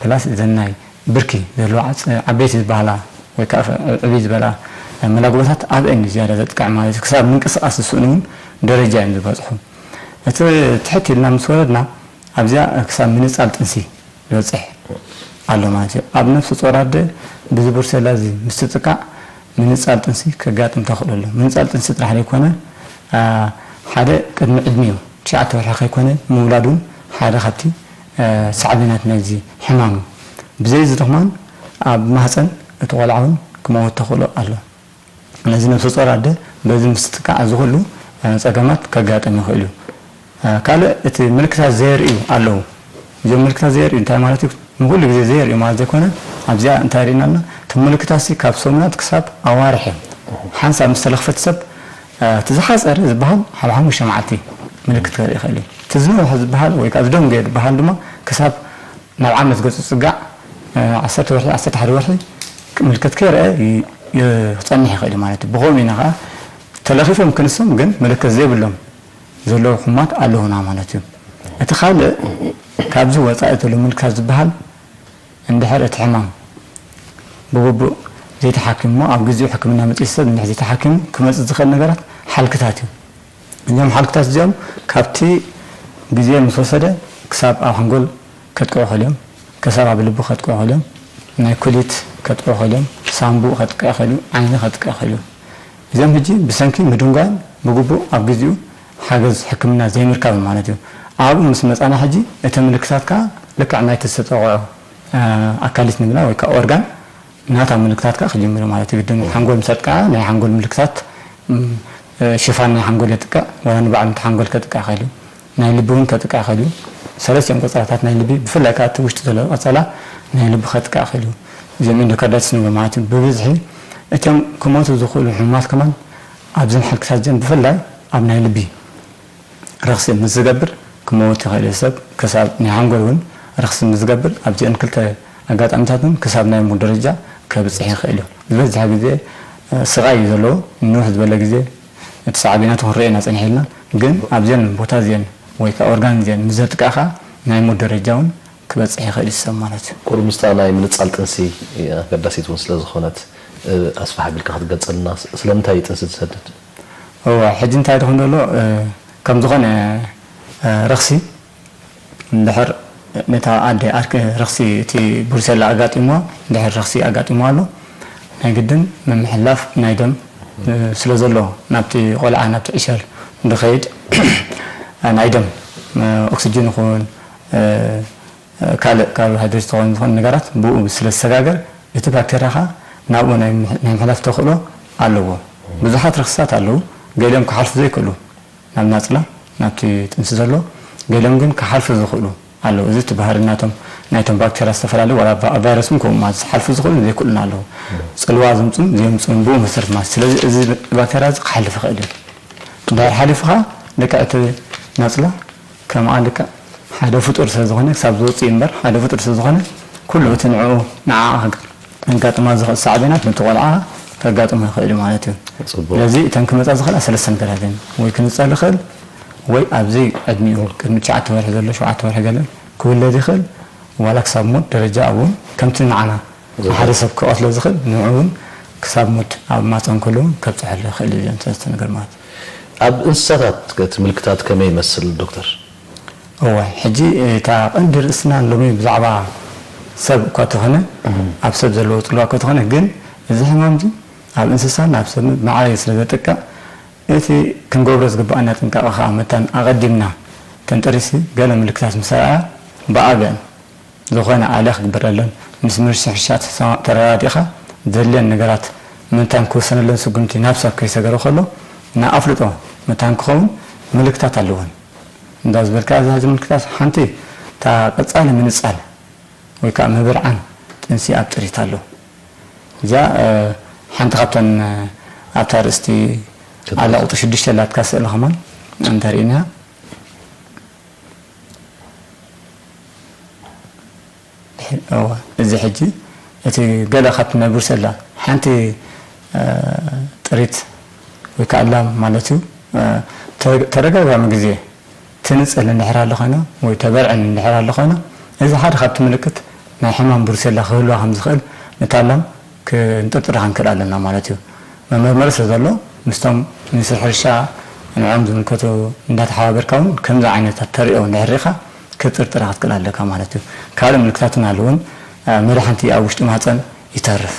ፕላስ እዘን ናይ ብርኪ ዘለዋ ዓጽ-፣ ዓበይቲ ዝበሃላ ወይ ከዓ ዕብይ ዝበላ መላግቦታት ኣብአን እዩ ዝያዳ ዘጥቅዕ ማለት እዩ። ክሳብ ምንቅስቃስ ዝስእኑ እውን ደረጃ እዮም ዝበጽሑ። እቲ ትሕት ኢልና ምስ ወረድና ኣብዚኣ ክሳብ ምንጻል ጥንሲ ዝበጽሕ ኣሎ ማለት እዩ። ኣብ ነፍሲ ጾር ኣደ ብዚ ብሩሴላ እዚ ምስ ትጥቃዕ ምንጻል ጥንሲ ከጋጥም ተኽእሎ ኣሎ። ምንጻል ጥንሲ ጥራሕ ዘይኮነ፣ አ፣ ሓደ ቅድሚ ዕድሚኡ ትሽዓተ ወርሒ ከይኮነ ምውላድ እውን ሓደ ካብቲ፣ አ፣ ሳዕቤናት ናይዚ ሕማም እዩ። ብዘይ እዚ ድኹማን ኣብ ማህጸን እቲ ቆልዓ እውን ክመውት ተኽእሎ ኣሎ። ነዚ ነፍሰ ጾር ኣደ በዚ ምስ ትጥቃዕ እዚ ኩሉ፣ እ፣ ጸገማት ከጋጥም ይኽእል እዩ። እ፣ ካልእ እቲ ምልክታት ዘየርእዩ ኣለዉ። እዞም ምልክታት ዘየርእዩ እንታይ ማለት እዩ? ንኹሉ ግዜ ዘየርእዩ ማለት ዘይኮነ፣ ኣብዚኣ እንታይ ርኢና ኣለና? እቲ ምልክታትሲ ካብ ሰሙናት ክሳብ ኣዋርሕ እዮም። ሓንሳብ ምስ ተለኽፈ እቲ ሰብ፣ እ፣ እቲ ዝሓጸረ ዝበሃል ኣብ ሓሙሽተ መዓልቲ ምልክት ከርኢ ይኽእል እዩ። እቲ ዝነውሐ ዝበሃል ወይ ከኣ ዝደንጎየ ዝበሃል ድማ ክሳብ ናብ ዓመት ገጹ ዝጽጋዕ፣ እ፣ ዓሰርተ ወርሒ፣ ዓሰርተ ሓደ ወርሒ ምልክት ከይረአ ይ-፣ ይ-፣ ክጸንሕ ይኽእል እዩ ማለት እዩ። ብኸምኡ ኢና ኸዓ ተለኺፎም ክንሶም ግን ምልክት ዘይብሎም ዘለዉ ሕሙማት ኣለዉና ማለት እዩ። እቲ ካልእ ካብዚ ወጻኢ ዘሎ ምልክታት ዝበሃል እንድሕር እቲ ሕማም ብግቡእ ዘይተሓኪሙ፣ ኣብ ግዜኡ ሕክምና መጺኡ ሰብ እንድሕር ዘይተሓኪሙ ክመጽእ ዝኽእል ነገራት ሓልክታት እዩ። እዞም ሓልክታት እዚኦም ካብቲ ግዜ ምስ ወሰደ ክሳብ ኣብ ሓንጎል ከጥቅዑ ይኽእሉ እዮም፣ ክሳብ ኣብ ልቢ ከጥቅዑ ይኽእሉ እዮም፣ ናይ ኩሊት ከጥቅዑ ይኽእሉ እዮም፣ ሳንቡእ ከጥቅዕ ይኽእል እዩ፣ ዓይኒ ከጥቅዕ ይኽእል እዩ። እዚኦም ሕጂ ብሰንኪ ምድንጓይን ብግቡእ ኣብ ግዜኡ ሓገዝ ሕክምና ዘይምርካብን ማለት እዩ። ኣብኡ ምስ መጻና ሕጂ እቲ ምልክታት ከኣ ልክዕ ናይቲ ዝተጠቕዖ፣ እ፣ ኣካሊት ንብላ ወይ ከኣ ኦርጋን ናታ ምልክታት ከኣ ክጅምር ማለት እዩ። ግድን ሓንጎል ምስ ኣጥቅዓ ናይ ሓንጎል ምልክታት፣ ም፣ ሽፋን ናይ ሓንጎል የጥቅዕ፣ ዋላ ንባዕሉ እቲ ሓንጎል ከጥቅዕ ይኽእል እዩ። ናይ ልቢ እውን ከጥቅዕ ይኽእል እዩ። ሰለስቲኦም ቀጸላታት ናይ ልቢ፣ ብፍላይ ከኣ እቲ ውሽጢ ዘሎ ቀጸላ ናይ ልቢ ከጥቅዕ ይኽእል እዩ። እዚኦም ኢንዶካርዳይትስ ንብሎ ማለት እዩ። ብብዝሒ እቶም ክሞቱ ዝኽእሉ ሕሙማት ከማን ኣብዘን ሕልክታት እዚኦም፣ ብፍላይ ኣብ ናይ ልቢ ረኽሲ ምስ ዝገብር ክመውት ይኽእል እዩ። ሰብ ክሳብ ናይ ሓንጎል እውን ረኽሲ ምስ ዝገብር ኣብዚአን ክልተ ኣጋጣሚታት እውን ክሳብ ናይ ሞት ደረጃ ከብጽሕ ይኽእል እዩ። ዝበዝሐ ግዜ ስቓይ እዩ ዘለዎ። ንውሕ ዝበለ ግዜ እቲ ሳዕቤናቱ ክንርኢ ኢና ጸኒሕልና። ግን ኣብዚአን ቦታ እዚአን ወይ ከዓ ኦርጋን እዚአን ምስ ዘጥቅዕ ከዓ ናይ ሞት ደረጃ እውን ክበጽሕ ይኽእል እዩ ሰብ ማለት እዩ። ቁሩብ ምስታ ናይ ምንጻል ጥንሲ ኣገዳሲት እውን ስለ ዝኾነት ኣስፍሕ ኣቢልካ ክትገልጸልና፣ ስለምንታይ እዩ ጥንሲ ዝሰድድ? እወ፣ ሕጂ እንታይ ድኹን ዘሎ ከም ዝኾነ ረኽሲ እንድሕር ነታ ኣደ ኣርክ ረኽሲ እቲ ብሩሴላ ኣጋጢምዋ እንድሕር ረኽሲ ኣጋጢምዋ ኣሎ ናይ ግድን ምምሕላፍ ናይ ደም ስለ ዘሎ ናብቲ ቆልዓ ናብቲ ዕሸል እንድኸይድ ናይ ደም ኦክስጅን ይኹን ካልእ ካርቦሃይድሬት ዝኾኑ ዝኾኑ ነገራት ብኡ ስለ ዝሰጋገር እቲ ባክቴርያ ኸዓ ናብኡ ናይ ምምሕ- ናይ ምሕላፍ ተኽእሎ ኣለዎ። ብዙሓት ረኽስታት ኣለዉ፣ ገሊኦም ክሓልፉ ዘይክእሉ ናብ ናፅላ ናብቲ ጥንሲ ዘሎ፣ ገሊኦም ግን ክሓልፉ ዝኽእሉ ኣለዉ። እዚ እቲ ባህሪ ናቶም ናይቶም ባክቴርያ ዝተፈላለዩ ዋላ ቫ- ቫይረስ እውን ከምኡ ማለት ዝሓልፉ ዝኽእሉ ዘይክእሉን ኣለዉ። ፅልዋ ዘምፅኡን ዘየምፅኡን ብኡ መሰረት ማለት ስለዚ እዚ ባክቴርያ እዚ ክሓልፍ ይኽእል እዩ። ድሕር ሓሊፉ ኸዓ ልክዕ እቲ ናፅላ ከምኣ ልክዕ ሓደ ፍጡር ስለ ዝኾነ ክሳብ ዝወፅእ እዩ እምበር ሓደ ፍጡር ስለ ዝኾነ ኩሉ እቲ ንዕኡ ንዓ ኣጋጥማ ዝኽእል ሳዕቤናት ነቲ ቆልዓ ከጋጥሞ ይኽእል እዩ ማለት እዩ። ፅቡቅ። ስለዚ እተን ክመፃ ዝኽእላ ሰለስተ ነገራት እየን። ወይ ክንፀል ይኽእል ወይ ኣብዚ ዕድሚኡ ቅድሚ ትሽዓተ ወርሒ ዘሎ ሸውዓተ ወርሒ ገለ ክውለድ ይኽእል ዋላ ክሳብ ሞት ደረጃ እውን ከምቲ ንዓና ንሓደ ሰብ ክቐትሎ ዝኽእል ንዑ እውን ክሳብ ሞት ኣብ ማፀን ከሎ እውን ከብፅሐሉ ይኽእል እዩ እዚአን ሰለስተ ነገር ማለት እዩ። ኣብ እንስሳታት እቲ ምልክታት ከመይ ይመስል ዶክተር? እወ ሕጂ እታ ቀንዲ ርእስና ሎሚ ብዛዕባ ሰብ እኳ ተኾነ ኣብ ሰብ ዘለዎ ፅልዋ እኳ ተኾነ ግን እዚ ሕማም እዚ ኣብ እንስሳን ኣብ ሰብ ማዕረ ስለ ዘጥቅዕ እቲ ክንገብሮ ዝግብኣና ጥንቃቐ ከዓ መታን ኣቐዲምና ተንጠሪሲ ገለ ምልክታት ምስ ኣርኣያ ብኣገን ዝኾነ ኣለ ክግበረለን ምስ ምርሲ ሕሻ ተረዳዲእኻ ዘድልየን ነገራት ምንታን ክውሰነለን ስጉምቲ ናብ ሰብ ከይሰገረ ከሎ ንኣፍልጦ መታን ክኸውን ምልክታት ኣለወን። እንዳ ዝበልካ እዚ ሕዚ ምልክታት ሓንቲ እታ ቀጻሊ ምንጻል ወይ ከዓ ምብርዓን ጥንሲ ኣብ ጥሪት ኣሎ። እዚኣ ሓንቲ ካብተን ኣብታ ርእስቲ ኣላ ቁጥሪ ሽዱሽተ ላትካ ስእሊ ከማን እንተርኢና እዚ ሕጂ እቲ ገለ ካብቲ ናይ ብሩሰላ ሓንቲ ጥሪት ወይ ከዓ ላም ማለት እዩ ተደጋጋሚ ግዜ ትንፅል እንድሕር ኣሎ ኮይና ወይ ተበርዕን እንድሕር ኣሎ ኮይና እዚ ሓደ ካብቲ ምልክት ናይ ሕማም ብሩሴላ ክህልዋ ከም ዝኽእል ነታ ላም ክንጥርጥር ክንክእል ኣለና ማለት እዩ። መመርመሪ ስለ ዘሎ ምስቶም ሚኒስትሪ ሕርሻ ንዕኦም ዝምልከቱ እንዳተሓባበርካ እውን ከምዚ ዓይነታት ተሪኦ እንድሕር ርኢኻ ክትጥርጥራ ክትክእል ኣለካ ማለት እዩ። ካልእ ምልክታት እውን ኣለውን መድሓንቲ ኣብ ውሽጢ ማህፀን ይተርፍ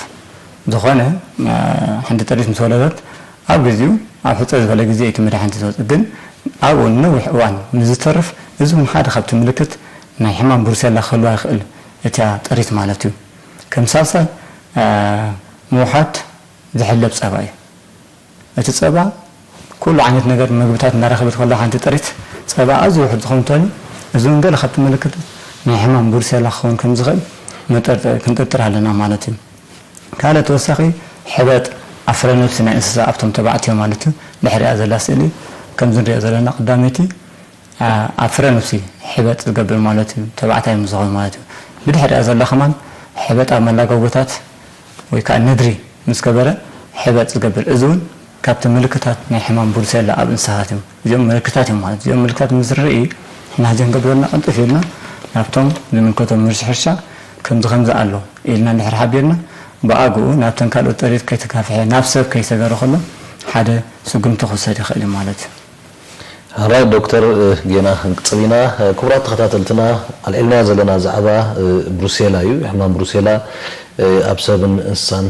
ዝኾነ ሓንቲ ጥሪት ምስ ወለደት ኣብ ግዜኡ ኣብ ሕፀ ዝበለ ግዜ እቲ መድሓንቲ ዝወፅእ ግን ኣብኡ ንነዊሕ እዋን ምስ ዝተርፍ እዚ እውን ሓደ ካብቲ ምልክት ናይ ሕማም ብሩሴላ ክህልዋ ይኽእል እቲያ ጥሪት ማለት እዩ። ከም ሳልሳይ ምውሓድ ዝሕለብ ፀባ እዩ። እቲ ፀባ ኩሉ ዓይነት ነገር ምግብታት እናረኸበት ከላ ሓንቲ ጥሪት ፀባ ኣዝዩ ውሕድ ዝኸውን እንተኾይኑ እዚ እውን ገለ ካብቲ ምልክት ናይ ሕማም ብሩሴላ ክኸውን ከም ዝኽእል መጠርጠ- ክንጥርጥር ኣለና ማለት እዩ። ካልእ ተወሳኺ ሕበጥ ኣብ ፍረ ነብሲ ናይ እንስሳ ኣብቶም ተባዕትዮ ማለት እዩ ድሕሪኣ ዘላ ስእሊ ከምዚ ንሪኦ ዘለና ቀዳመይቲ ኣብ ፍረ ነብሲ ሕበጥ ዝገብር ማለት እዩ ተባዕታይ ምስ ዝኾነ ማለት እዩ። ብድሕሪኣ ዘላ ከማን ሕበጥ ኣብ መላጋጎታት ወይ ከዓ ነድሪ ምስ ገበረ ሕበጥ ዝገብር እዚ እውን ካብቲ ምልክታት ናይ ሕማም ብሩሴላ ኣብ እንስሳታት እዮም። እዚኦም ምልክታት እዮም ማለት እዚኦም ምልክታት ምስ ንርኢ ንሕና ሕጂ ክንገብር ዘለና ቅልጥፍ ኢልና ናብቶም ዝምልከቶም ምርሲ ሕርሻ ከምዚ ከምዚ ኣሎ ኢልና እንድሕር ሓቢርና ብኣግኡ ናብተን ካልኦት ጥሪት ከይተካፍሐ ናብ ሰብ ከይሰገረ ከሎ ሓደ ስጉምቲ ክውሰድ ይኽእል እዩ ማለት እዩ። ሕራይ ዶክተር ጌና ክንቅጽል ኢና። ክቡራት ተኸታተልትና ኣልዒልናዮ ዘለና ዛዕባ ብሩሴላ እዩ። ሕማም ብሩሴላ ኣብ ሰብን እንስሳን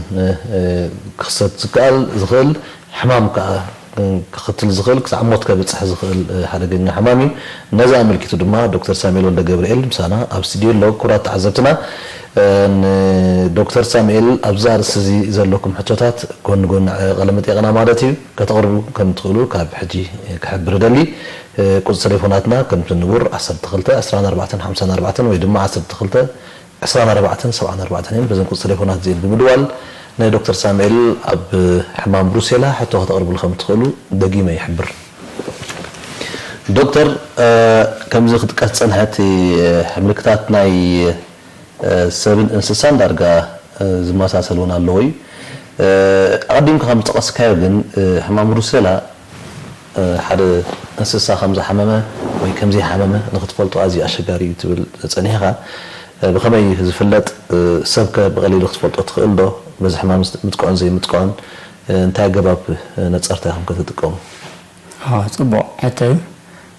ክኽሰት ዝከኣል ዝኽእል ሕማም ከዓ ከኸትል ዝኽእል ክሳዕ ሞት ከብጽሕ ዝኽእል ሓደገኛ ሕማም እዩ። ነዚ ኣመልኪቱ ድማ ዶክተር ሳሙኤል ወልደ ገብርኤል ምሳና ኣብ ስቱድዮ ኣሎ። ክቡራት ተዓዘብትና ንዶክተር ሳሙኤል ኣብዚ ኣርእስቲ እዚ ዘለኩም ሕቶታት ጎኒ ጎኒ ቃለ መጠይቕና ማለት እዩ ከተቕርቡ ከም ትኽእሉ ካብ ሕጂ ክሕብር እደሊ። ቁጽሪ ቴሌፎናትና ከምቲ ንቡር ዓሰርተ ክልተ ዕስራን ኣርባዕተን ሓምሳን ኣርባዕተን ወይ ድማ ዓሰርተ ክልተ ዕስራን ኣርባዕተን ሰብዓን ኣርባዕተን እየን። በዘን ቁጽሪ ቴሌፎናት እዚኤን ብምድዋል ንዶክተር ሳሙኤል ኣብ ሕማም ብሩሴላ ሕቶ ከተቕርብሉ ከም ትኽእሉ ደጊመ ይሕብር። ዶክተር፣ ከምዚ ክጥቀስ ዝጸንሐ እቲ ምልክታት ናይ ሰብን እንስሳን ዳርጋ ዝመሳሰል እውን ኣለዎ እዩ። ኣቐዲምካ ከም ዝጠቐስካዮ ግን ሕማም ብሩሴላ ሓደ እንስሳ ከም ዝሓመመ ወይ ከም ዘይሓመመ ንክትፈልጦ ኣዝዩ ኣሸጋሪ እዩ ትብል ጸኒሕኻ። ብኸመይ ዝፍለጥ? ሰብከ ብቐሊሉ ክትፈልጦ ትኽእል ዶ? በዚ ሕማም ምጥቅዑን ዘይምጥቅዑን እንታይ ኣገባብ ነጸርታ ኢኹም ከተጥቀሙ? ኣዎ፣ ጽቡቕ ሕቶ እዩ።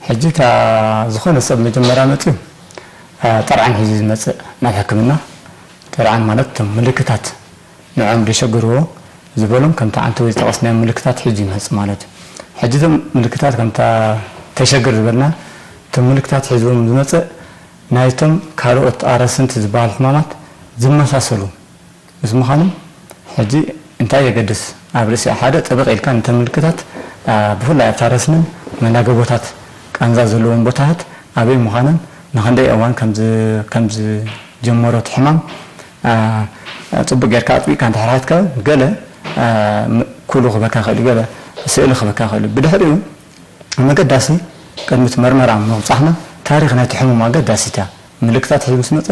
ሕጂ እታ ዝኾነ ሰብ መጀመርያ መጺኡ፣ እ፣ ጠርዓን ሒዙ ዝመጽእ ናብ ሕክምና፣ ጠርዓን ማለት እቶም ምልክታት ንዕኦም ዘሸግርዎ ዝበሎም ከምቲ ዓንተ ወይ ዝጠቐስናዮም ምልክታት ሒዙ ይመጽእ ማለት እዩ። ሕጂ እዞም ምልክታት ከምታ ተሸግር ዝበልና፣ እቶም ምልክታት ሒዝዎም ዝመጽእ ናይቶም ካልኦት ኣረስንቲ ዝበሃሉ ሕማማት ዝመሳሰሉ ምስ ምዃኑ፣ ሕጂ እንታይ የገድስ? ኣብ ርእሲ ሓደ ጥብቕ ኢልካ ነተን ምልክታት፣ ኣ፣ ብፍላይ ኣብታ ረስንን መናገቦታት ቃንዛ ዘለዎም ቦታታት ኣበይ ምዃነን፣ ንኽንደይ እዋን ከም ዝ-፣ ከም ዝጀመሮ እቲ ሕማም፣ ኣ፣ ጽቡቕ ጌርካ ኣጥቢቕካ እንድሕር ሓትካ፣ ገለ፣ ኣ፣ ም-፣ ኩሉ ክበካ ይኽእል እዩ፣ ገለ ስእሊ ክበካ ይኽእል እዩ። ብድሕሪኡ መገዳሲ ቅድሚ እቲ መርመራ ምብጻሕና ታሪኽ ናይቲ ሕሙም ኣገዳሲት እያ። ምልክታት ሒዙ ምስ መጸ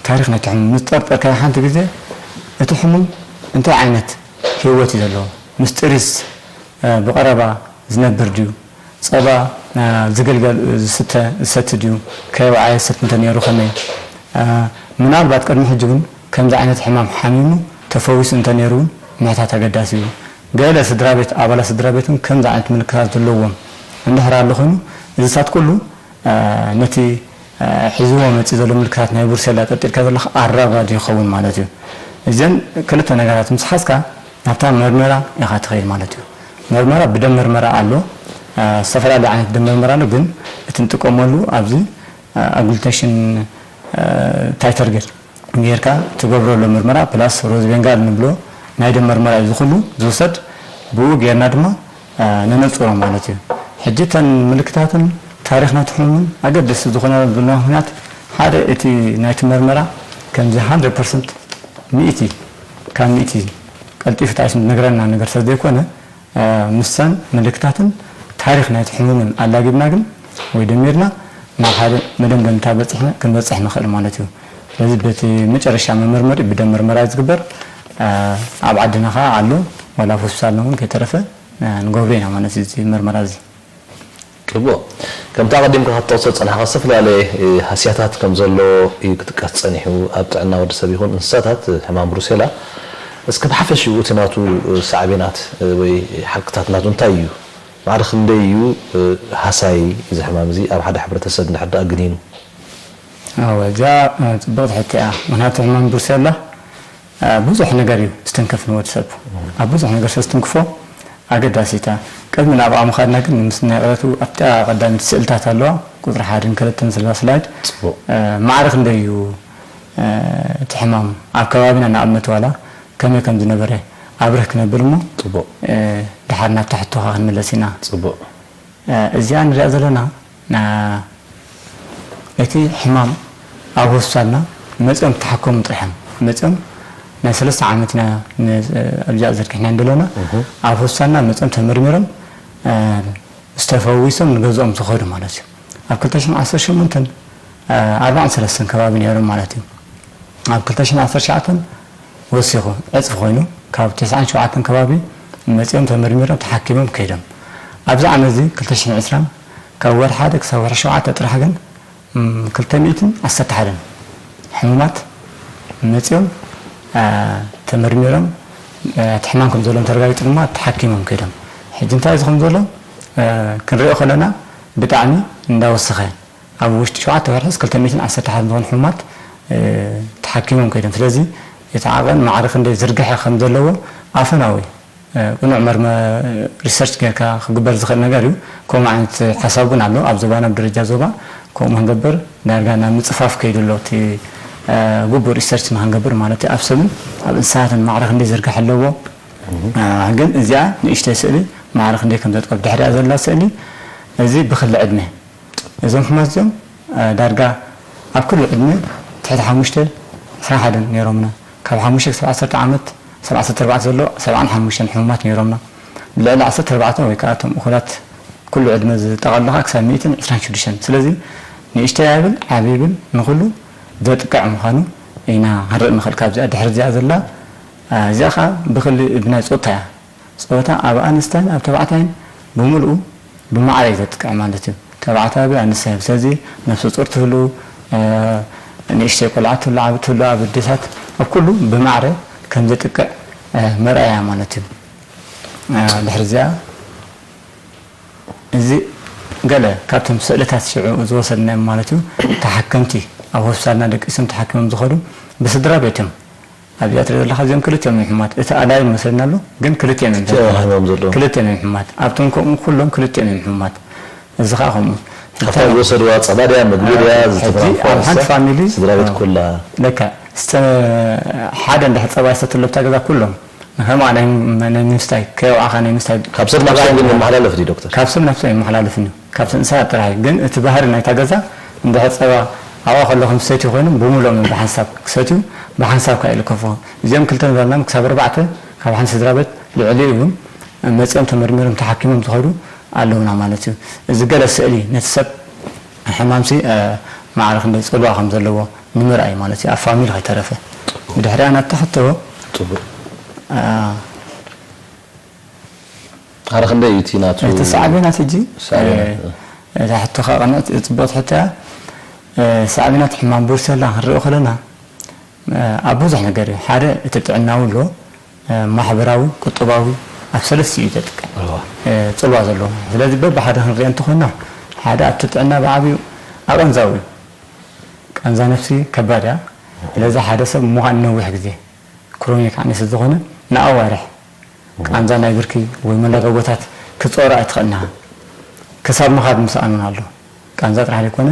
ታሪኽ ናይቲ ሕሙም ምስ ጠርጠርካዮ ሓንቲ ግዜ እቲ ሕሙም እንታይ ዓይነት ህይወት እዩ ዘለዎ? ምስ ጥሪስ፣ እ፣ ብቐረባ ዝነብር ድዩ? ጸባ፣ እ፣ ዝግልገል፣ ዝስተ፣ ዝሰቲ ድዩ? ከየውዓየ ዝሰቲ እንተነይሩ ከመይ? እ፣ ምናልባት ቅድሚ ሕጂ እውን ከምዚ ዓይነት ሕማም ሓሚሙ ተፈዊሱ እንተነይሩ እውን ምሕታት ኣገዳሲ እዩ። ገለ ስድራ ቤት፣ ኣባላት ስድራ ቤት እውን ከምዚ ዓይነት ምልክታት ዘለዎም እንድሕር ኣሎ ኮይኑ፣ እዚታት ኩሉ፣ እ፣ ነቲ፣ እ፣ ሒዝዎ መጺኡ ዘሎ ምልክታት ናይ ብሩሴላ ጠርጢርካ ዘለኻ ኣራጋዲ ይኸውን ማለት እዩ። እዘን ክልተ ነገራት ምስ ሓዝካ ናብታ መርመራ ኢኻ ትኸይድ ማለት እዩ። መርመራ ብደም መርመራ ኣሎ፣ እ፣ ዝተፈላለዩ ዓይነት ደም መርመራ ኣሎ፣ ግን እቲ ንጥቀመሉ ኣብዚ፣ እ፣ ኣጉልቴሽን፣ እ፣ ታይተር ጌር ጌርካ ትገብረሉ ምርመራ ፕላስ ሮዝቤንጋል ንብሎ ናይ ደም መርመራ እዩ። እዚ ኩሉ ዝውሰድ ብኡ ጌርና ድማ፣ እ፣ ነነጽሮ ማለት እዩ። ሕጂ እተን ምልክታትን ታሪኽ ናይቲ ሕሙምን ኣገደስቲ ዝኾነሉ ምኽንያት ሓደ እቲ ናይቲ መርመራ ከምዚ ሃንድረድ ፐርሰንት ሚእቲ ካብ ሚእቲ ቀልጢፉ ጣይሱ ዝነግረና ነገር ስለ ዘይኮነ፣ እ፣ ምሰን ምልክታትን ታሪኽ ናይቲ ሕሙምን ኣላጊብና ግን ወይ ደሚርና ናብ ሓደ መደምደምታ በጺሕና፣ ክንበጽሕ ንኽእል ማለት እዩ። ስለዚ በቲ መጨረሻ መመርመሪ ብደም መርመራ እዩ ዝግበር። እ፣ ኣብ ዓድና ኸዓ ኣሎ፣ ዋላ ኣብ ሆስፒታልና እውን ከይተረፈ፣ እ፣ ንገብሮ ኢና ማለት እዩ እዚ መርመራ እዚ። ጽቡቕ። ከምቲ ኣቐዲምካ ክትጠቕሶ ዝጸናሕካ ዝተፈላለየ፣ እ፣ ሃስያታት ከም ዘሎ እዩ ክጥቀስ ጸኒሑ ኣብ ጥዕና ወዲ ሰብ ይኹን እንስሳታት፣ እ፣ ሕማም ብሩሴላ። እስከ ብሓፈሽኡ እቲ ናቱ፣ እ፣ ሳዕቤናት፣ እ፣ ወይ ሓቅታት ናቱ እንታይ እዩ? ማዕረ ክንደይ እዩ፣ እ፣ ሃሳይ እዚ ሕማም እዚ ኣብ ሓደ ሕብረተሰብ እንድሕር ደኣ ግኒኑ? ኣወ፣ እዚኣ፣ እ፣ ጽብቕቲ ሕቶ እያ። ምኽንያቱ ሕማም ብሩሴላ፣ እ፣ ብዙሕ ነገር እዩ ዝትንክፍ ንወዲ ሰብ። ኣብ ብዙሕ ነገር ስለ ዝትንክፎ ኣገዳሲት እያ። ቅድሚ ናብኣ ምኻድና ግን ምስ ናይ ዕለቱ ኣብታ ቀዳሚት ስእልታት ኣለዋ፣ ቁጽሪ ሓደን ክልተን ዘለዋ ስላይድ። ጽቡቕ። እ፣ ማዕረ ክንደይ እዩ፣ እ፣ እቲ ሕማም ኣብ ከባቢና ንኣብነት ዋላ ከመይ ከም ዝነበረ ኣብርህ ክነብል እሞ፣ ጽቡቕ። እ፣ ድሓር ናብታ ሕቶኻ ክንምለስ ኢና። ጽቡቕ። እ፣ እዚኣ ንሪኣ ዘለና፣ እ፣ እቲ ሕማም ኣብ ሆስፒታልና መጺኦም ተሓከሙ ጥራሕ እዮም። መጺኦም ናይ ሰለስተ ዓመት ኢና ን-፣ ኣብዚኣ ዘርጊሕና እንደለና፣ እህ። ኣብ ሆስፒታልና መጺኦም ተመርሚሮም፣ እ፣ ዝተፈዊሶም ንገዝኦም ዝኸዱ ማለት እዩ። ኣብ ክልተ ሽሕን ዓሰርተ ሸሞንተን፣ እ፣ ኣርባዓን ሰለስተን ከባቢ ነይሮም ማለት እዩ። ኣብ ክልተ ሽሕን ዓሰርተ ትሽዓተን ወሲኹ ዕጽፊ ኮይኑ፣ ካብ ተስዓን ሸውዓተን ከባቢ መጺኦም ተመርሚሮም ተሓኪሞም ከይዶም። ኣብዚ ዓመት እዚ ክልተ ሽሕን ዕስራን ካብ ወርሒ ሓደ ክሳብ ወርሒ ሸውዓተ ጥራሕ ግን፣ እም፣ ክልተ ሚእትን ዓሰርተ ሓደን ሕሙማት መጺኦም፣ እ፣ ተመርሚሮም፣ እ፣ እቲ ሕማም ከም ዘለዎም ተረጋጊጹ ድማ ተሓኪሞም ከይዶም። ሕጂ እንታይ እዩ ዝኸውን ዘሎ? እ፣ ክንሪኦ ከለና ብጣዕሚ እንዳወሰኸ፣ ኣብ ውሽጢ ሸውዓተ ወርሕስ ክልተ ሚእትን ዓሰርተ ሓደን ዝኾኑ ሕሙማት፣ እ፣ ተሓኪሞም ከይዶም። ስለዚ እቲ ዓቐን ማዕረ ክንደይ ዝርግሐ ከም ዘለዎ ኣፈናዊ፣ እ፣ ቅኑዕ መርመ-፣ ሪሰርች ጌርካ ክግበር ዝኽእል ነገር እዩ። ከምኡ ዓይነት ሓሳብ እውን ኣሎ። ኣብ ዞባና፣ ኣብ ደረጃ ዞባ ከምኡ ክንገብር ዳርጋ ናብ ምጽፋፍ ከይዱ ኣሎ። እቲ ግቡእ ሪሰርች ንክንገብር ማለት እዩ። ኣብ ሰብን ኣብ እንስሳትን ማዕረ ክንደይ ዝርግሐ ኣለዎ። ግን እዚኣ ንእሽተይ ስእሊ ማዕረ ክንደይ ከም ዘጥቅዕ ድሕሪኣ ዘላ ስእሊ እዚ ብክሊ ዕድመ እዞም ሕማት እዚኦም ዳርጋ ኣብ ኩሉ ዕድመ ትሕቲ ሓሙሽተ ዕስራን ሓደን ነይሮምና። ካብ ሓሙሽተ ክሳብ ዓሰርተ ዓመት፣ ክሳብ ዓሰርተ ኣርባዕተ ዘሎ ሰብዓን ሓሙሽተን ሕሙማት ነይሮምና። ልዕሊ ዓሰርተ ኣርባዕተ ወይ ከዓ እቶም እኹላት ኩሉ ዕድመ ዝጠቓልሉ ከዓ ክሳብ ሚእትን ዕስራን ሽዱሽተን። ስለዚ ንእሽተይ ኣይብል ዓብይ ይብል ንኹሉ ዘጥቅዕ ምዃኑ ኢና ክንርኢ ንኽእል። ካብዚኣ ድሕሪ እዚኣ ዘላ እዚኣ ከዓ ብክሊ ብናይ ፆታ እያ። ጾታ ኣብ ኣንስታይን ኣብ ተባዕታይን ብምልኡ ብማዕረ እዩ ዘጥቅዕ ማለት እዩ። ተባዕታይ ኣብ ኣንስታይ ኣብ ስለዚ ነፍሰ ጡር ትህሉ ንእሽተይ ቆልዓ ትህሉ ዓብ ትህሉ ኣብ ኣዴታት ኣብ ኩሉ ብማዕረ ከም ዘጥቅዕ መርኣያ ማለት እዩ። ድሕሪ እዚኣ እዚ ገለ ካብቶም ስእልታት ሽዑ ዝወሰድናዮም ማለት እዩ። ተሓከምቲ ኣብ ሆስፒታልና ደቂሶም ተሓኪሞም ዝኸዱ ብስድራ ቤት እዮም። ኣብዚኣ ትሪኦ ዘለኻ እዚኦም ክልቲኦም እዮም ሕሙማት። እቲ ኣላዩ መሰልና ኣሎ ግን ክልቲኦም እዮም ክልቲኦም ሕሙማት። ኣብቶም ከምኡ ኩሎም ክልቲኦም እዮም ሕሙማት። እዚ ከዓ ከምኡ። ካብታ ዝወሰድዋ ጸባ ድያ ምግቢ ድያ ዝተፈናንፋ ኣብ ሓንቲ ፋሚሊ ስድራ ቤት ኩላ። ለካ ሓደ እንድሕር ጸባ ይሰትሎ ኣብታ ገዛ ኩሎም ንከምኣ ናይ ምስታይ ከየውዓኻ ናይ ምስታይ ካብ ሰብ ናብ ሰብ ግን ይመሓላለፍ ድዩ ዶክተር? ካብ ሰብ ናብ ሰብ ይመሓላለፍ እዩ። ካብቲ እንስሳት ጥራሕ እዩ። ግን እቲ ባህሪ ናይታ ገዛ እንድሕር ጸባ ኣብኣ ከለኹም ሰትዩ ኮይኖም ብምልኦም እዮም ብሓንሳብ ክሰትዩ ብሓንሳብ ከዓ ይልከፉ። እዚኦም ክልተ ንበልናም ክሳብ ኣርባዕተ ካብ ሓንቲ ስድራ ቤት ልዕሊኡ እውን መጺኦም ተመርሚሮም ተሓኪሞም ዝኸዱ ኣለውና ማለት እዩ። እዚ ገለ ስእሊ ነቲ ሰብ ሕማምሲ ማዕረ ክንደይ ጽልዋ ከም ዘለዎ ንምርኣይ ማለት እዩ። ኣብ ፋሚሊ ከይተረፈ ብድሕሪኣ ናታ ሕቶ ኣረ ክንደይ እዩ እቲ ናቱ እቲ ሳዕቤናት ሕጂ ሳዕቤናት፣ እ፣ እታ ሕቶኻ ቅንዕቲ ጽቡቕቲ ሕቶ እያ። እ፣ ሳዕቤናት ሕማም ብሩሰላ ክንሪኦ ከለና፣ እ፣ ኣብ ብዙሕ ነገር እዩ። ሓደ እቲ ጥዕናዊ ኣሎ፣ እ፣ ማሕበራዊ፣ ቁጠባዊ፣ ኣብ ሰለስቲኡ እዩ ዘጥቅዕ፣ እዋ። እ፣ ጽልዋ ዘለዎ። ስለዚ በብሓደ ክንሪኦ እንተኾንና፣ ሓደ ኣብቲ ጥዕና ብዓብዩ ኣቐንዛዊ እዩ። ቃንዛ ነፍሲ ከባድ እያ። ስለዚ ሓደ ሰብ ምዃን ነዊሕ ግዜ ክሮኒክ ዓንየ ስለ ዝኾነ ንኣዋርሕ ቃንዛ ናይ ብርኪ ወይ መላጋቦታት ክጸወራ ኣይትኽእልና። ክሳብ ምኻድ ምስኣኑን ኣሎ። ቃንዛ ጥራሕ ዘይኮነ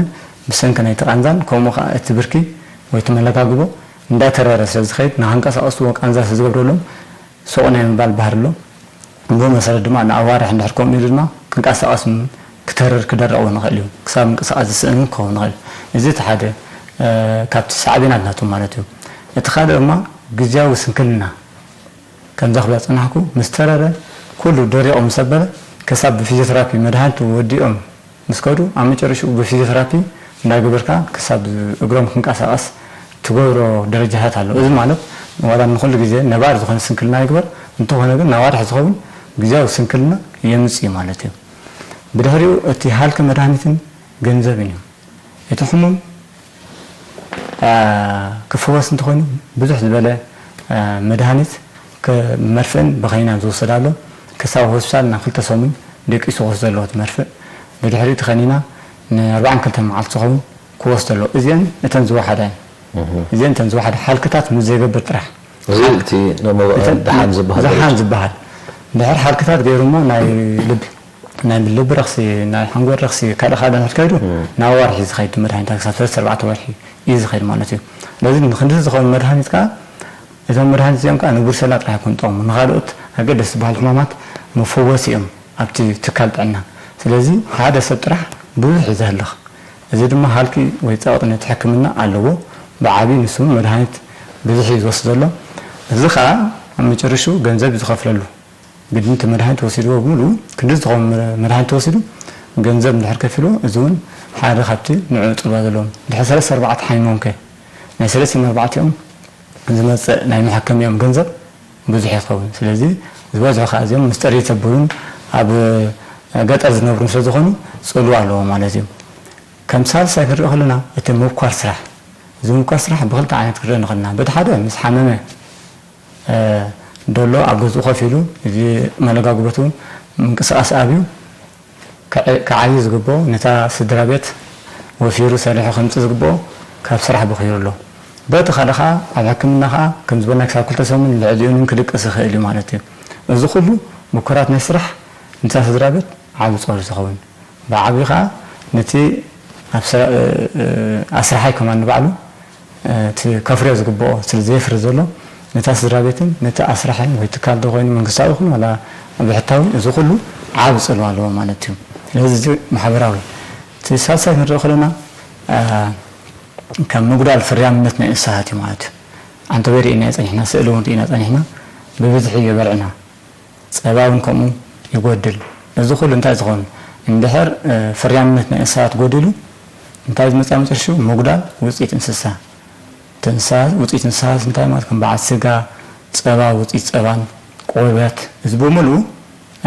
ብሰንኪ ናይቲ ቃንዛን ከምኡ ከዓ እቲ ብርኪ ወይ እቲ መለጋግቦ እንዳተረረ ስለ ዝኸይድ ንኸንቀሳቐስዎ ቃንዛ ስለ ዝገብረሎም ሱቕ ናይ ምባል ባህሪ ኣሎ። ብኡ መሰረት ድማ ንኣዋርሕ እንድሕር ከምኡ ኢሉ ድማ ክንቀሳቐስ ክተርር ክደረቕ እውን ይኽእል እዩ። ክሳብ ምንቅስቓስ ዝስእን እውን ክኸውን ይኽእል። እዚ እቲ ሓደ ካብቲ ሳዕቤናት ናቱ ማለት እዩ። እቲ ካልእ ድማ ግዝያዊ ስንክልና ከምዛ ክብላ ዝጸናሕኩ ምስ ተረረ ኩሉ ደሪቑ ምስ ኣበለ ክሳብ ብፊዚዮተራፒ መድሃኒት ወዲኦም ምስ ከዱ ኣብ መጨረሽኡ ብፊዚዮተራፒ እንዳገበርካ ክሳብ እግሮም ክንቀሳቐስ ትገብሮ ደረጃታት ኣሎ። እዚ ማለት ዋላ ንኹሉ ግዜ ነባር ዝኾነ ስንክልና ይግበር እንተኾነ ግን ናዋርሕ ዝኸውን ግዝያዊ ስንክልና የምጽእ እዩ ማለት እዩ። ብድሕሪኡ እቲ ሃልኪ መድሃኒትን ገንዘብን እዩ። እቲ ሕሙም ክፍወስ እንተኾይኑ ብዙሕ ዝበለ መድሃኒት መርፍእን ብኸኒናን ዝወሰድ ኣሎ። ክሳብ ሆስፒታል ናብ ክልተ ሰሙን ደቂሱ ክወስዶ ኣለዎ እቲ መርፍእ። ብድሕሪኡ እቲ ኸኒና ንኣርባዓን ክልተን መዓልቲ ዝኸውን ክወስዶ ኣለዎ። እዚአን እተን ዝወሓዳ እየን። እዚአን እተን ዝወሓዳ ሓልክታት ምስ ዘይገብር ጥራሕ። እዚ እቲ ደሓን ዝበሃል ደሓን ዝበሃል። ድሕር ሓልክታት ገይሩ እሞ ናይ ልቢ ናይ ልቢ ረኽሲ፣ ናይ ሓንጎል ረኽሲ ካልእ ካልእ እንድሕር ከይዱ ናብ ወርሒ ዝኸይድ መድሃኒታት ክሳብ ሰለስተ ኣርባዕተ ወርሒ እዩ ዝኸይድ ማለት እዩ። ስለዚ ንክንድዚ ዝኸውን መድሃኒት ከዓ እዞም መድሃኒት እዚኦም ከዓ ንቡርሰላ ጥራሕ ኣይኮን ጠቕሙ ንካልኦት ኣገደስቲ ዝበሃሉ ሕማማት መፈወሲ እዮም ኣብቲ ትካል ጥዕና። ስለዚ ሓደ ሰብ ጥራሕ ብዙሕ እዩ ዘህልኽ። እዚ ድማ ሃልኪ ወይ ፀቕጢ ነቲ ሕክምና ኣለዎ። ብዓብዪ ንሱ እውን መድሃኒት ብዙሕ እዩ ዝወስድ ዘሎ። እዚ ከዓ ኣብ መጨረሽኡ ገንዘብ እዩ ዝኸፍለሉ። ግድን እቲ መድሃኒት ወሲድዎ ብምሉኡ ክንዲ ዝኾኑ መድሃኒት ተወሲዱ ገንዘብ እንድሕር ከፊልዎ እዚ እውን ሓደ ካብቲ ንዕኡ ፅልዋ ዘለዎም። ድሕሪ ሰለስተ ኣርባዕተ ሓሚሞም ከ ናይ ሰለስቲኦም ኣርባዕቲኦም ዝመፅእ ናይ መሐከሚኦም ገንዘብ ብዙሕ ይኸውን። ስለዚ ዝበዝሑ ከዓ እዚኦም ምስ ጥሪት ዘብሉን ኣብ ገጠር ዝነብሩን ስለዝኾኑ ፅልዋ ኣለዎ ማለት እዩ። ከም ሳልሳይ ክንሪኦ ከለና እቲ ምብኳር ስራሕ። እዚ ምብኳር ስራሕ ብክልተ ዓይነት ክንሪኦ ንኽእልና። በቲ ሓደ ምስ ሓመመ ደሎ ኣብ ገዝኡ ኮፍ ኢሉ እዚ መለጋግቦቱ ምንቅስቃስ ኣብዩ ክዓዪ ዝግብኦ ነታ ስድራ ቤት ወፊሩ ሰሪሑ ከምፅእ ዝግብኦ ካብ ስራሕ በኺሩ ኣሎ። በቲ ካልእ ከዓ ኣብ ሕክምና ከዓ ከም ዝበልና ክሳብ ክልተ ሰሙን ልዕሊኡን ክድቅስ ይኽእል እዩ ማለት እዩ። እዚ ኩሉ ምኩራት ናይ ስራሕ ነታ ስድራ ቤት ዓቢ ጾር ዝኸውን ብዓቢ ከዓ ነቲ ኣብ ኣስራሓይ ከማን ንባዕሉ እቲ ከፍርዮ ዝግብኦ ስለ ዘየፍሪ ዘሎ፣ ነታ ስድራ ቤትን ነቲ ኣስራሕን ወይ ትካል ዶ ኮይኑ መንግስታዊ ይኹን ዋላ ብሕታዊ፣ እዚ ኩሉ ዓቢ ጽልዋ ኣለዎ ማለት እዩ። ስለዚ እዚ ማሕበራዊ። እቲ ሳልሳይ ክንርኢ ከለና፣ እ፣ ከም ምጉዳል ፍርያምነት ናይ እንስሳት እዩ ማለት እዩ። ዓንተቦይ ርኢና ጸኒሕና፣ ስእሊ እውን ርኢና ጸኒሕና፣ ብብዝሒ እዮ በልዕና። ጸባ እውን ከምኡ ይጎድል። እዚ ኩሉ እንታይ ዝኸውን? እንድሕር፣ እ፣ ፍርያምነት ናይ እንስሳት ጎዲሉ፣ እንታይ ዝመጽእ መጨረሽኡ? ምጉዳል ውጽኢት እንስሳ። እቲ እንስሳ፣ ውጽኢት እንስሳት እንታይ ማለት? ከም በዓል ስጋ፣ ጸባ፣ ውጽኢት ጸባን፣ ቆርበት፣ እዚ ብምልኡ፣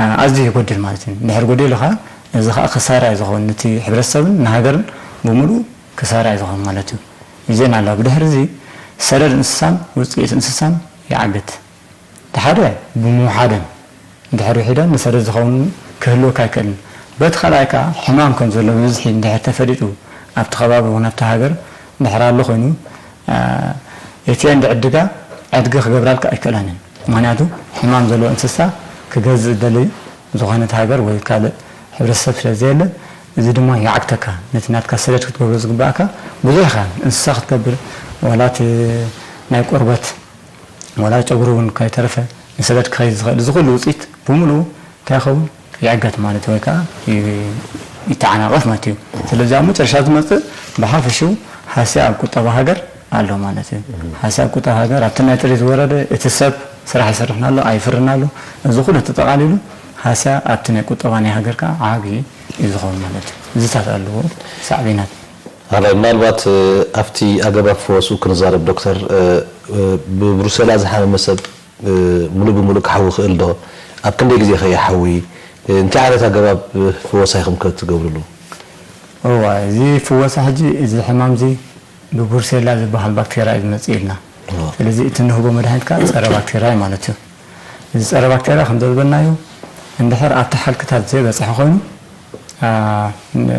እ፣ ኣዝዩ ይጎድል ማለት እዩ። እንድሕር ጎዲሉ ኸኣ፣ እዚ ኸኣ ክሳራ እዩ ዝኸውን። ነቲ ሕብረተሰብን ንሃገርን ብምልኡ ክሳራ እዩ ዝኸውን ማለት እዩ። ይዜና ኣሎ። ብድሕሪ እዚ ሰደድ እንስሳን ውጽኢት እንስሳን ይዓግት። እቲ ሓደ ብምውሓደን፣ እንድሕር ውሒደን ንሰደድ ዝኸውን ክህልወካ ኣይክእልን። በቲ ካልኣይ ከኣ ሕማም ከም ዘሎ ብብዝሒ እንድሕር ተፈሊጡ ኣብቲ ከባቢ እውን ኣብቲ ሃገር እንድሕር ኣሎ ኮይኑ፣ አ፣ እቲአን ዝዕድጋ ዕድጊ ክገብራልካ ኣይክእላን እየን። ምኽንያቱ ሕማም ዘለዎ እንስሳ ክገዝእ ዝደሊ ዝኾነት ሃገር ወይ ካልእ ሕብረተሰብ ስለ ዘየለ፣ እዚ ድማ ይዓግተካ። ነቲ ናትካ ሰደድ ክትገብሮ ዝግባእካ ብዙሕ ኢኻ። እንስሳ ክትገብር፣ ዋላ እቲ ናይ ቆርበት፣ ዋላ ጨጉሪ እውን ከይተረፈ ንሰደድ ክኸይድ ዝኽእል፣ እዚ ኩሉ ውፅኢት ብምሉኡ እንታይ ይኸውን? ይዕገት ማለት እዩ፣ ወይ ከዓ ይ-፣ ይተዓናቐፍ ማለት እዩ። ስለዚ ኣብ መጨረሻ ዝመፅእ ብሓፈሽኡ ሃስያ ኣብ ቁጠባ ሃገር ኣሎ ማለት እዩ። ሃስያ ኣብ ቁጠባ ሃገር ኣብቲ ናይ ጥሪት ዝወረደ እቲ ሰብ ስራሕ ይሰርሕን ኣሎ፣ ኣይፍርን ኣሎ። እዚ ኩሉ ተጠቓሊሉ ሃስያ ኣብቲ ናይ ቁጠባ ናይ ሃገር ከዓ ዓብዪ እዩ ዝኸውን ማለት እዩ። እዚታት ኣለዎ ሳዕቤናት። ኣባይ፣ ምናልባት፣ እ፣ ኣብቲ ኣገባብ ፈወስኡ ክንዛረብ ዶክተር፣ እ፣ እ፣ ብብሩሴላ ዝሓመመ ሰብ፣ እ፣ ሙሉእ ብሙሉእ ክሓዊ ይኽእል ዶ? ኣብ ክንደይ ግዜ ከ ይሓዊ? እ፣ እንታይ ዓይነት ኣገባብ፣ እ፣ ፈወሳ ኢኹም ከ ትገብርሉ? እዋ፣ እዚ ፍወሳ ሕጂ፣ እዚ ሕማም እዚ ብቡርሴላ ዝበሃል ባክቴርያ እዩ ዝመጽእ ኢልና። እዋ። ስለዚ እቲ እንህቦ መድሃኒት ከኣ ጸረ ባክቴርያ እዩ ማለት እዩ። እዚ ጸረ ባክቴርያ ከም ዝበልናዮ፣ እንድሕር ኣብቲ ሓልክታት ዘይበጽሐ ኮይኑ፣ አ፣ ን-፣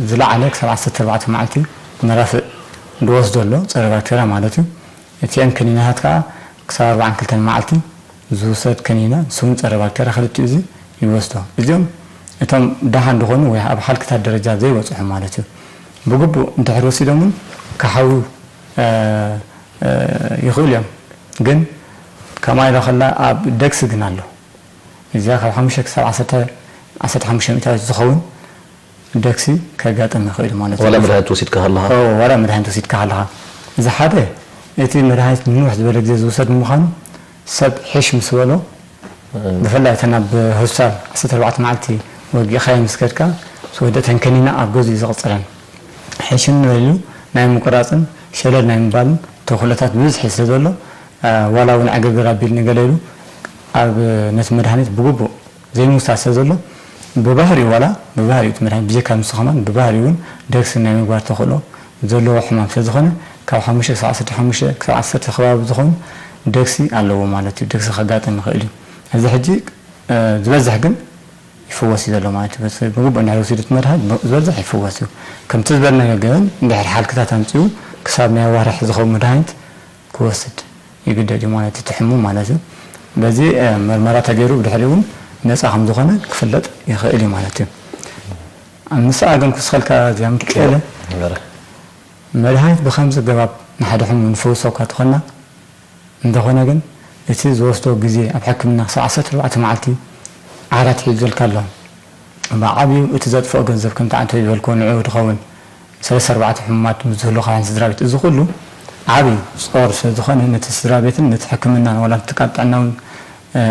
ዝለዓለ ክሳብ ዓሰርተ ኣርባዕተ መዓልቲ መራፍእ ዝወስዶ ኣሎ፣ ጸረ ባክቴርያ ማለት እዩ። እቲአን ከኒናታት ከኣ ክሳብ ኣርባዓን ክልተን መዓልቲ ዝውሰድ ከኒና፣ ንሱ እውን ጸረ ባክቴርያ ክልቲኡ እዚ ይወስዶ። እዚኦም እቶም ደሓን ዝኾኑ ወይ ኣብ ሓልክታት ደረጃ ዘይበጽሑ ማለት እዩ። ብግቡእ እንድሕር ወሲዶም እውን ክሓውዩ፣ እ፣ እ፣ ይኽእሉ እዮም። ግን ከማይ ኢሎ ከላ ኣብ ደግሲ ግን ኣሎ። እዚኣ ካብ ሓሙሽተ ክሳብ ዓሰርተ፣ ዓሰርተ ሓሙሽተ ሚእታዊት ዝኸውን ደክሲ ከጋጥም ይኽእል ማለት እዩ። ዋላ መድሃኒት ወሲድካ ከለኻ? ኦ፣ ዋላ መድሃኒት ወሲድካ ከለኻ። እዚ ሓደ፣ እቲ መድሃኒት ንንውሕ ዝበለ ግዜ ዝውሰድ ብምዃኑ፣ ሰብ ሕሽ ምስ በሎ፣ እም። ብፍላይ እተን ኣብ ሆስፒታል ዓሰርተ ኣርባዕተ መዓልቲ ወጊእካዮ ምስ ከድካ፣ ዝወደእተን ከኒና ኣብ ገዝኡ እዩ ዝቕጽረን። ሕሽ እንበሉ ናይ ምቁራጽን ሸለል ናይ ምባልን ተኽእሎታት ብብዝሒ ስለ ዘሎ፣ አ፣ ዋላ እውን ዕግርግር ኣቢልኒ ገለ ኢሉ ኣብ ነቲ መድሃኒት ብግቡእ ዘይምውሳድ ስለ ዘሎ፣ ብባህሪኡ ዋላ፣ ብባህሪኡ እቲ መድሃኒት ብጀካ ንሱ ከማን ብባህሪኡ እውን ደግሲ ናይ ምግባር ተኽእሎ ዘለዎ ሕማም ስለ ዝኾነ፣ ካብ ሓሙሽተ ክሳብ ዓሰርተ ሓሙሽተ ክሳብ ዓሰርተ ከባቢ ዝኾኑ ደግሲ ኣለዎ ማለት እዩ። ደግሲ ከጋጥም ይኽእል እዩ። እዚ ሕጂ፣ እ፣ ዝበዝሕ ግን ይፍወስ እዩ ዘሎ ማለት እዩ። በስ ብግቡእ እንድሕር ወሲዱ እቲ መድሃኒት ብ-፣ ዝበዝሕ ይፍወስ እዩ። ከምቲ ዝበልናዮ ግን እንድሕር ሓልክታት ኣምጺኡ ክሳብ ናይ ኣዋርሕ ዝኸውን መድሃኒት ክወስድ ይግደድ እዩ ማለት እዩ፣ እቲ ሕሙም ማለት እዩ። በዚ፣ እ፣ መርመራ ተገይሩ ብድሕሪኡ እውን ነጻ ከም ዝኾነ ክፍለጥ ይኽእል እዩ ማለት እዩ። ኣብ ምስኣ ግን ክውስኸልካ እዚኣ ምክኤለ፣ በረ። መድሃኒት ብኸምዚ ኣገባብ ንሓደ ሕሙም ንፈውሶ እኳ ተኾንና፣ እንተኾነ ግን እቲ ዝወስዶ ግዜ ኣብ ሕክምና ክሳብ ዓሰርተ ኣርባዕተ መዓልቲ ዓራት ሒዙ ዘልካ ኣሎ። ብዓብዩ እቲ ዘጥፍኦ ገንዘብ ከምቲ ዓንተቦይ ዝበልክዎ ንዕኡ ዝኸውን ሰለስተ ኣርባዕተ ሕሙማት ምስ ዝህሉኻ ሓንቲ ስድራ ቤት፣ እዚ ኩሉ ዓብዩ ጾር ስለ ዝኾነ ነቲ ስድራ ቤትን ነቲ ሕክምናን ዋላ እቲ ትካል ጥዕና እውን፣ እ፣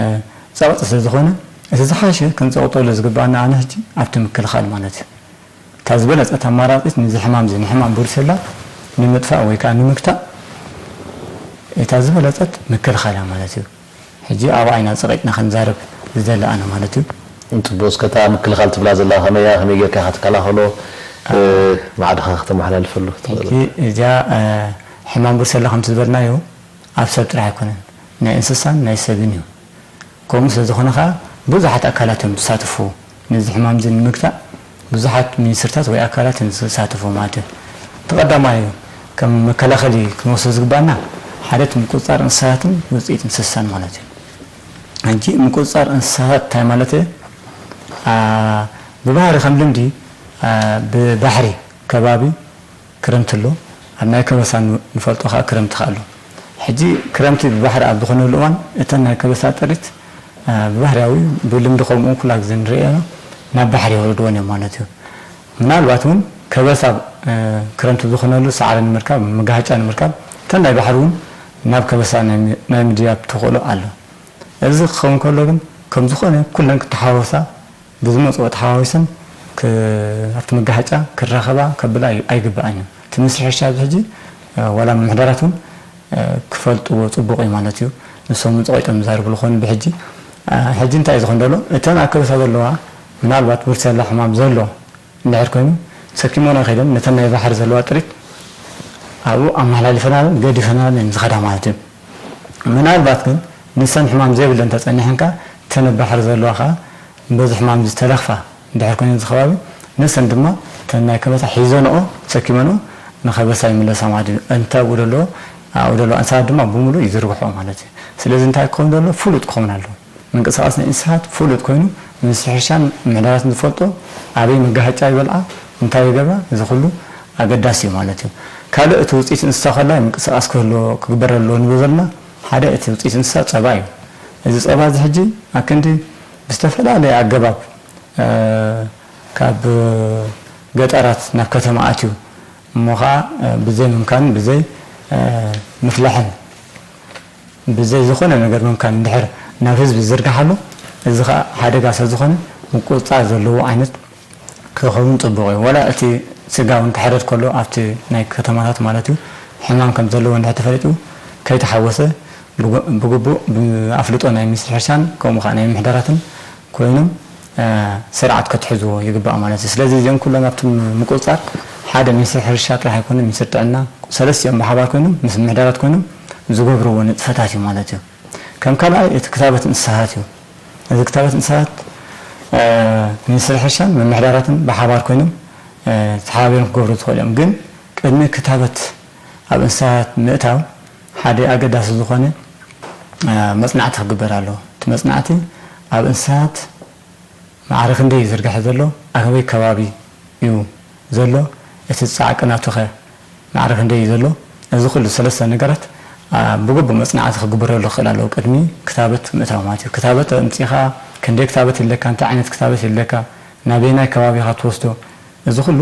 ጸቕጢ ስለ ዝኾነ እቲ ዝሓሸ ክንጸቕጠሉ ዝግባኣና ኣነ ሕጂ ኣብቲ ምክልኻል ማለት እዩ። እታ ዝበለጸት ኣማራጺት ነዚ ሕማም እዚ ንሕማም ብሩሴላ ንምጥፋእ ወይ ከኣ ንምግታእ እታ ዝበለጸት ምክልኻል እያ ማለት እዩ። ሕጂ ኣብኣ ኢና ጸቒጥና ክንዛረብ ዝደሊ ኣነ ማለት እዩ። ጽቡቕ፣ እስከ እታ ምክልኻል ትብላ ዘላ ከመይ እያ? ከመይ ጌርካ ኢኻ ትከላኸሎ? እ፣ ማዕድኻ ከተመሓላልፈሉ ትኽእል? ሕጂ እዚኣ፣ እ፣ ሕማም ብሩሴላ ከምቲ ዝበልናዮ ኣብ ሰብ ጥራሕ ኣይኮነን፣ ናይ እንስሳን ናይ ሰብን እዩ። ከምኡ ስለ ዝኾነ ኸኣ ብዙሓት ኣካላት እዮም ዝሳተፉ። ነዚ ሕማም እዚ ንምግታእ ብዙሓት ሚኒስትርታት ወይ ኣካላት እዮም ዝሳተፉ ማለት እዩ። እቲ ቀዳማይ ከም መከላኸሊ ክንወስዶ ዝግባኣና ሓደ እቲ ምቁጽጻር እንስሳታትን ውጽኢት እንስሳን ማለት እዩ። ሕጂ ምቁጽጻር እንስሳታት እንታይ ማለት እዩ? አ፣ ብባህሪ ከም ልምዲ፣ አ፣ ብባሕሪ ከባቢ ክረምቲ ኣሎ፣ ኣብ ናይ ከበሳ ን-፣ ንፈልጦ ከኣ ክረምቲ ከኣ ኣሎ። ሕጂ ክረምቲ ብባሕሪ ኣብ ዝኾነሉ እዋን፣ እተን ናይ ከበሳ ጥሪት፣ እ፣ ብባህርያዊ፣ ብልምዲ ከምኡ ኩላ ግዜ ንርእዮ፣ ናብ ባሕሪ የውርድወን እዮም ማለት እዩ። ምናልባት እውን ከበሳ፣ እ፣ ክረምቲ ዝኾነሉ ሳዕሪ ንምርካብ፣ መጋሃጫ ንምርካብ፣ እተን ናይ ባሕሪ እውን ናብ ከበሳ ናይ ሚ-፣ ናይ ምድያብ ተኽእሎ ኣሎ። እዚ ክኸውን ከሎ ግን፣ ከም ዝኾነ ኩለን ክተሓዋወሳ ብዝመጽኦ ተሓዋዊሰን ክ-፣ ኣብቲ መጋሃጫ ክራኸባ ከብላ ኣይ-፣ ኣይግባኣን እዩ። እቲ ሚኒስትሪ ሕርሻ ኣብዚ ሕጂ፣ እ፣ ዋላ ምምሕዳራት እውን፣ እ፣ ክፈልጥዎ ጽቡቕ እዩ ማለት እዩ። ንሶም እውን ጸቒጦም ዝዛረብሉ ክኾኑ ብሕጂ፣ እ፣ ሕጂ እንታይ እዩ ዝኾን ዘሎ? እተን ኣብ ከበሳ ዘለዋ ምናልባት ብርሰላ ሕማም ዘሎ እንድሕር ኮይኑ፣ ሰኪሞን ኣይኸደን፣ ነተን ናይ ባሕሪ ዘለዋ ጥሪት ኣብኡ ኣመሓላሊፈናለን ገዲፈናለን እየን ዝኸዳ ማለት እዩ። ምናልባት ግን ንሰን ሕማም ዘይብለን ተጸኒሐን ከኣ፣ እተን ኣብ ባሕሪ ዘለዋ ከኣ በዚ ሕማም ዝተለኽፋ እንድሕር ኮይነን እዚ ከባቢ፣ ንሰን ድማ እተን ናይ ከበሳ ሒዘንኦ፣ ሰኪመንኦ ንኸበሳ ይምለሳ ማለት እዩ። እንተ ኣብኡ ደለዎ፣ ኣብኡ ደለዋ እንስሳት ድማ ብምሉእ ይዝርግሕኦ ማለት እዩ። ስለዚ እንታይ ክኸውን ዘለዎ? ፍሉጥ ክኸውን ኣለዎ። ምንቅስቓስ ናይ እንስሳት ፍሉጥ ኮይኑ፣ ሚኒስትሪ ሕርሻን ምምሕዳራትን ዝፈልጦ፣ ኣበይ መጋሃጫ ይበልዓ፣ እንታይ ይገብራ፣ እዚ ኩሉ ኣገዳሲ እዩ ማለት እዩ። ካልእ እቲ ውፅኢት እንስሳ ከላይ ምንቅስቓስ ክህልዎ፣ ክግበር ኣለዎ ንብሎ ዘለና፣ ሓደ እቲ ውፅኢት እንስሳ ፀባ እዩ። እዚ ፀባ እዚ ሕጂ ኣክንዲ ብዝተፈላለየ ኣገባብ፣ እ፣ ካብ ገጠራት ናብ ከተማ ኣትዩ፣ እሞ ኸዓ፣ እ፣ ብዘይ ምምካን፣ ብዘይ፣ እ፣ ምፍላሕን፣ ብዘይ ዝኾነ ነገር ምምካን እንድሕር ናብ ህዝቢ ዝዝርጋሕ ኣሎ፣ እዚ ኸዓ ሓደጋ ስለ ዝኾነ ምቁፅፃር ዘለዎ ዓይነት ክኸውን ጽቡቕ እዩ። ዋላ እቲ ስጋ እውን ክሕረድ ከሎ ኣብቲ ናይ ከተማታት ማለት እዩ፣ ሕማም ከም ዘለዎ እንድሕር ተፈሊጡ ከይተሓወሰ ብግ-፣ ብግቡእ ብኣፍልጦ ናይ ሚኒስትሪ ሕርሻን ከምኡ ኸዓ ናይ ምምሕዳራትን ኮይኖም፣ እ፣ ስርዓት ከትሕዝዎ ይግባእ ማለት እዩ። ስለዚ እዚኦም ኩሎም ኣብቲ ምቁጽጻር ሓደ ሚኒስትሪ ሕርሻ ጥራሕ ኣይኮነን፣ ሚኒስትሪ ጥዕና፣ ሰለስቲኦም ብሓባር ኮይኖም ምስ ምምሕዳራት ኮይኖም ዝገብርዎ ንጥፈታት እዩ ማለት እዩ። ከም ካልኣይ እቲ ክታበት እንስሳታት እዩ። እዚ ክታበት እንስሳታት፣ እ፣ ሚኒስትሪ ሕርሻን ምምሕዳራትን ብሓባር ኮይኖም፣ እ፣ ተሓባቢሮም ክገብሩ ዝኽእሉ እዮም። ግን ቅድሚ ክታበት ኣብ እንስሳታት ምእታው ሓደ ኣገዳሲ ዝኾነ፣ እ፣ መጽናዕቲ ክግበር ኣለዎ። እቲ መጽናዕቲ ኣብ እንስሳታት ማዕረ ክንደይ እዩ ዝርጋሐ ዘሎ? ኣበይ ከባቢ እዩ ዘሎ? እቲ ጻዕቂ ናቱ ኸ ማዕረ ክንደይ እዩ ዘሎ? እዚ ኩሉ ሰለስተ ነገራት፣ ኣ፣ ብግቡእ መጽናዕቲ ክግበረሉ ክኽእል ኣለዎ ቅድሚ ክታበት ምእታው ማለት እዩ። ክታበት ኣምጺኻ ክንደይ ክታበት ይለካ፣ እንታይ ዓይነት ክታበት ይለካ፣ ናበየናይ ከባቢ ኢኻ ትወስዶ፣ እዚ ኩሉ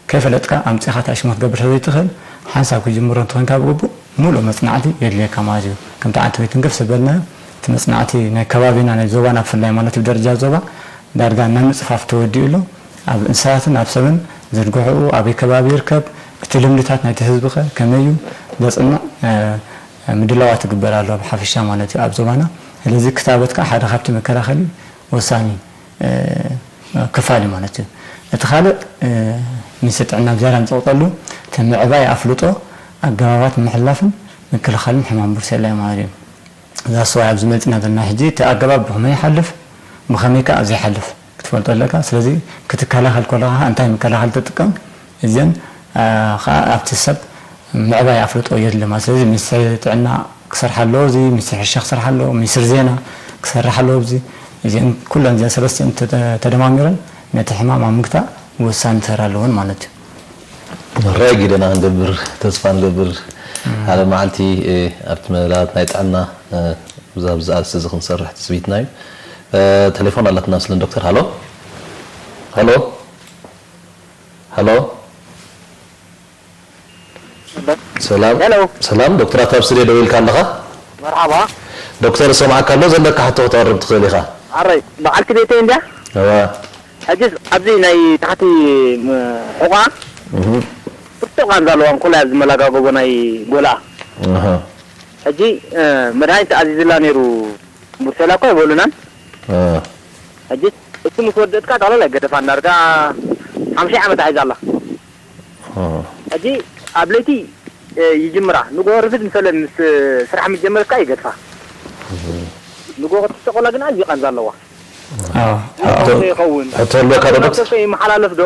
ከይፈለጥካ ኣምጺኻ ተኣሽሞ ክትገብር ስለ ዘይትኽእል፣ ሓንሳብ ክጅምሮ እንተኾይንካ ብግቡእ ምሉእ መጽናዕቲ የድልየካ ማለት እዩ። ከምቲ ዓንተወይ ትንክፍ ዝበልናዮ፣ እቲ መጽናዕቲ ናይ ከባቢና፣ ናይ ዞባና ብፍላይ ማለት እዩ፣ ብደረጃ ዞባ ዳርጋ ናብ ምጽፋፍ ተወዲኡ ኣሎ። ኣብ እንስሳትን ኣብ ሰብን ዝርግሕኡ ኣበይ ከባቢ ይርከብ፣ እቲ ልምድታት ናይቲ ህዝቢ ኸ ከመይ እዩ ዘጽንዕ፣ እ፣ ምድላዋት ይግበር ኣሎ ብሓፈሻ ማለት እዩ ኣብ ዞባና። ስለዚ ክታበት ከኣ ሓደ ካብቲ መከላኸሊ ወሳኒ እ፣ ክፋል እዩ ማለት እዩ። እቲ ካልእ፣ እ፣ ሚኒስትሪ ጥዕና ብዝያዳ ንጸቕጠሉ፣ እቲ ምዕባይ ኣፍልጦ ኣገባባት ምሕላፍን ምክልኻልን ሕማም ብሩሴላ እዩ ማለት እዩ። እዛ ስዋይ ኣብዚ መጺና ዘለና ሕጂ፣ እቲ ኣገባብ ብኸመይ ይሓልፍ፣ ብኸመይ ከኣ ዘይሓልፍ ክትፈልጦ ኣለካ። ስለዚ ክትከላኸል ከለኻ እንታይ መከላኸሊ ትጥቀም፣ እዚን፣ እ፣ ከኣ ኣብቲ ሰብ ምዕባይ ኣፍልጦ የድሊ ማለት። ስለዚ ሚኒስትሪ ጥዕና ክሰርሕ ኣለዎ፣ እዚ ሚኒስትሪ ሕርሻ ክሰርሕ ኣለዎ፣ ሚኒስትሪ ዜና ክሰርሕ ኣለዎ። እዚ፣ እዚአን ኩለን እዚአን ሰለስቲአን ተደ-፣ ተደማሚረን ነቲ ሕማም ኣብ ምግታእ ወሳኒ ተራ ኣለወን ማለት እዩ። ራይ ጊደና ክንገብር ተስፋ ንገብር። እም። ሓደ መዓልቲ፣ እ፣ ኣብቲ መዳያት ናይ ጥዕና፣ እ፣ ብዛ፣ ብዛ ኣርእስቲ እዚ ክንሰርሕ ትጽቢትና እዩ። እ፣ ቴሌፎን ኣላትና መስለን ዶክተር። ሃሎ? ሃሎ? ሃሎ? ሰላም። ሄሎ። ሰላም፣ ዶክተር ኣታ ኣብ ስቱድዮ ደው ኢልካ ኣለኻ? መርሓባ። ዶክተር ይሰምዓካ ኣሎ፣ ዘለካ ሕቶ ክተቕርብ ትኽእል ኢኻ። ኣረይ፣ በዓልቲ ቤተይ እንድያ? እዋ። ሕጂ ኣብዚ ናይ ታሕቲ፣ ም-፣ ሕቖኣ እህ። ብርቱቕ ቃንዛ ኣለዋ፣ እንኮላይ ኣብዚ መላጋገቦ ናይ ጎላ። ኣሃ። ሕጂ፣ እ፣ መድሃኒት ኣዚዝላ ነይሩ፣ ብሩሴላ እኮ ኣይበሉናን። እ። ሕጂ፣ እሱ ምስ ወደእትካ ጠቕላላ ኣይገደፋን፣ ዳርጋ ሓምሳ ዓመት ሒዛ ኣላ። እ። ሕጂ ኣብ ለይቲ፣ እ፣ ይጅምራ። ንግሆ ርፍድ ምስ በለ ምስ ስራሕ ምስ ጀመረት ከኣ ይገድፋ። እህ። ንግሆ ክትስቆላ ግን ኣዝዩ ቃንዛ ኣለዋ። ኣዎ። እንታይ ይኸውን? ሕቶ ኣለካ ዶ ዶክተር? ሰብ ከ ይመሓላለፍ ዶ?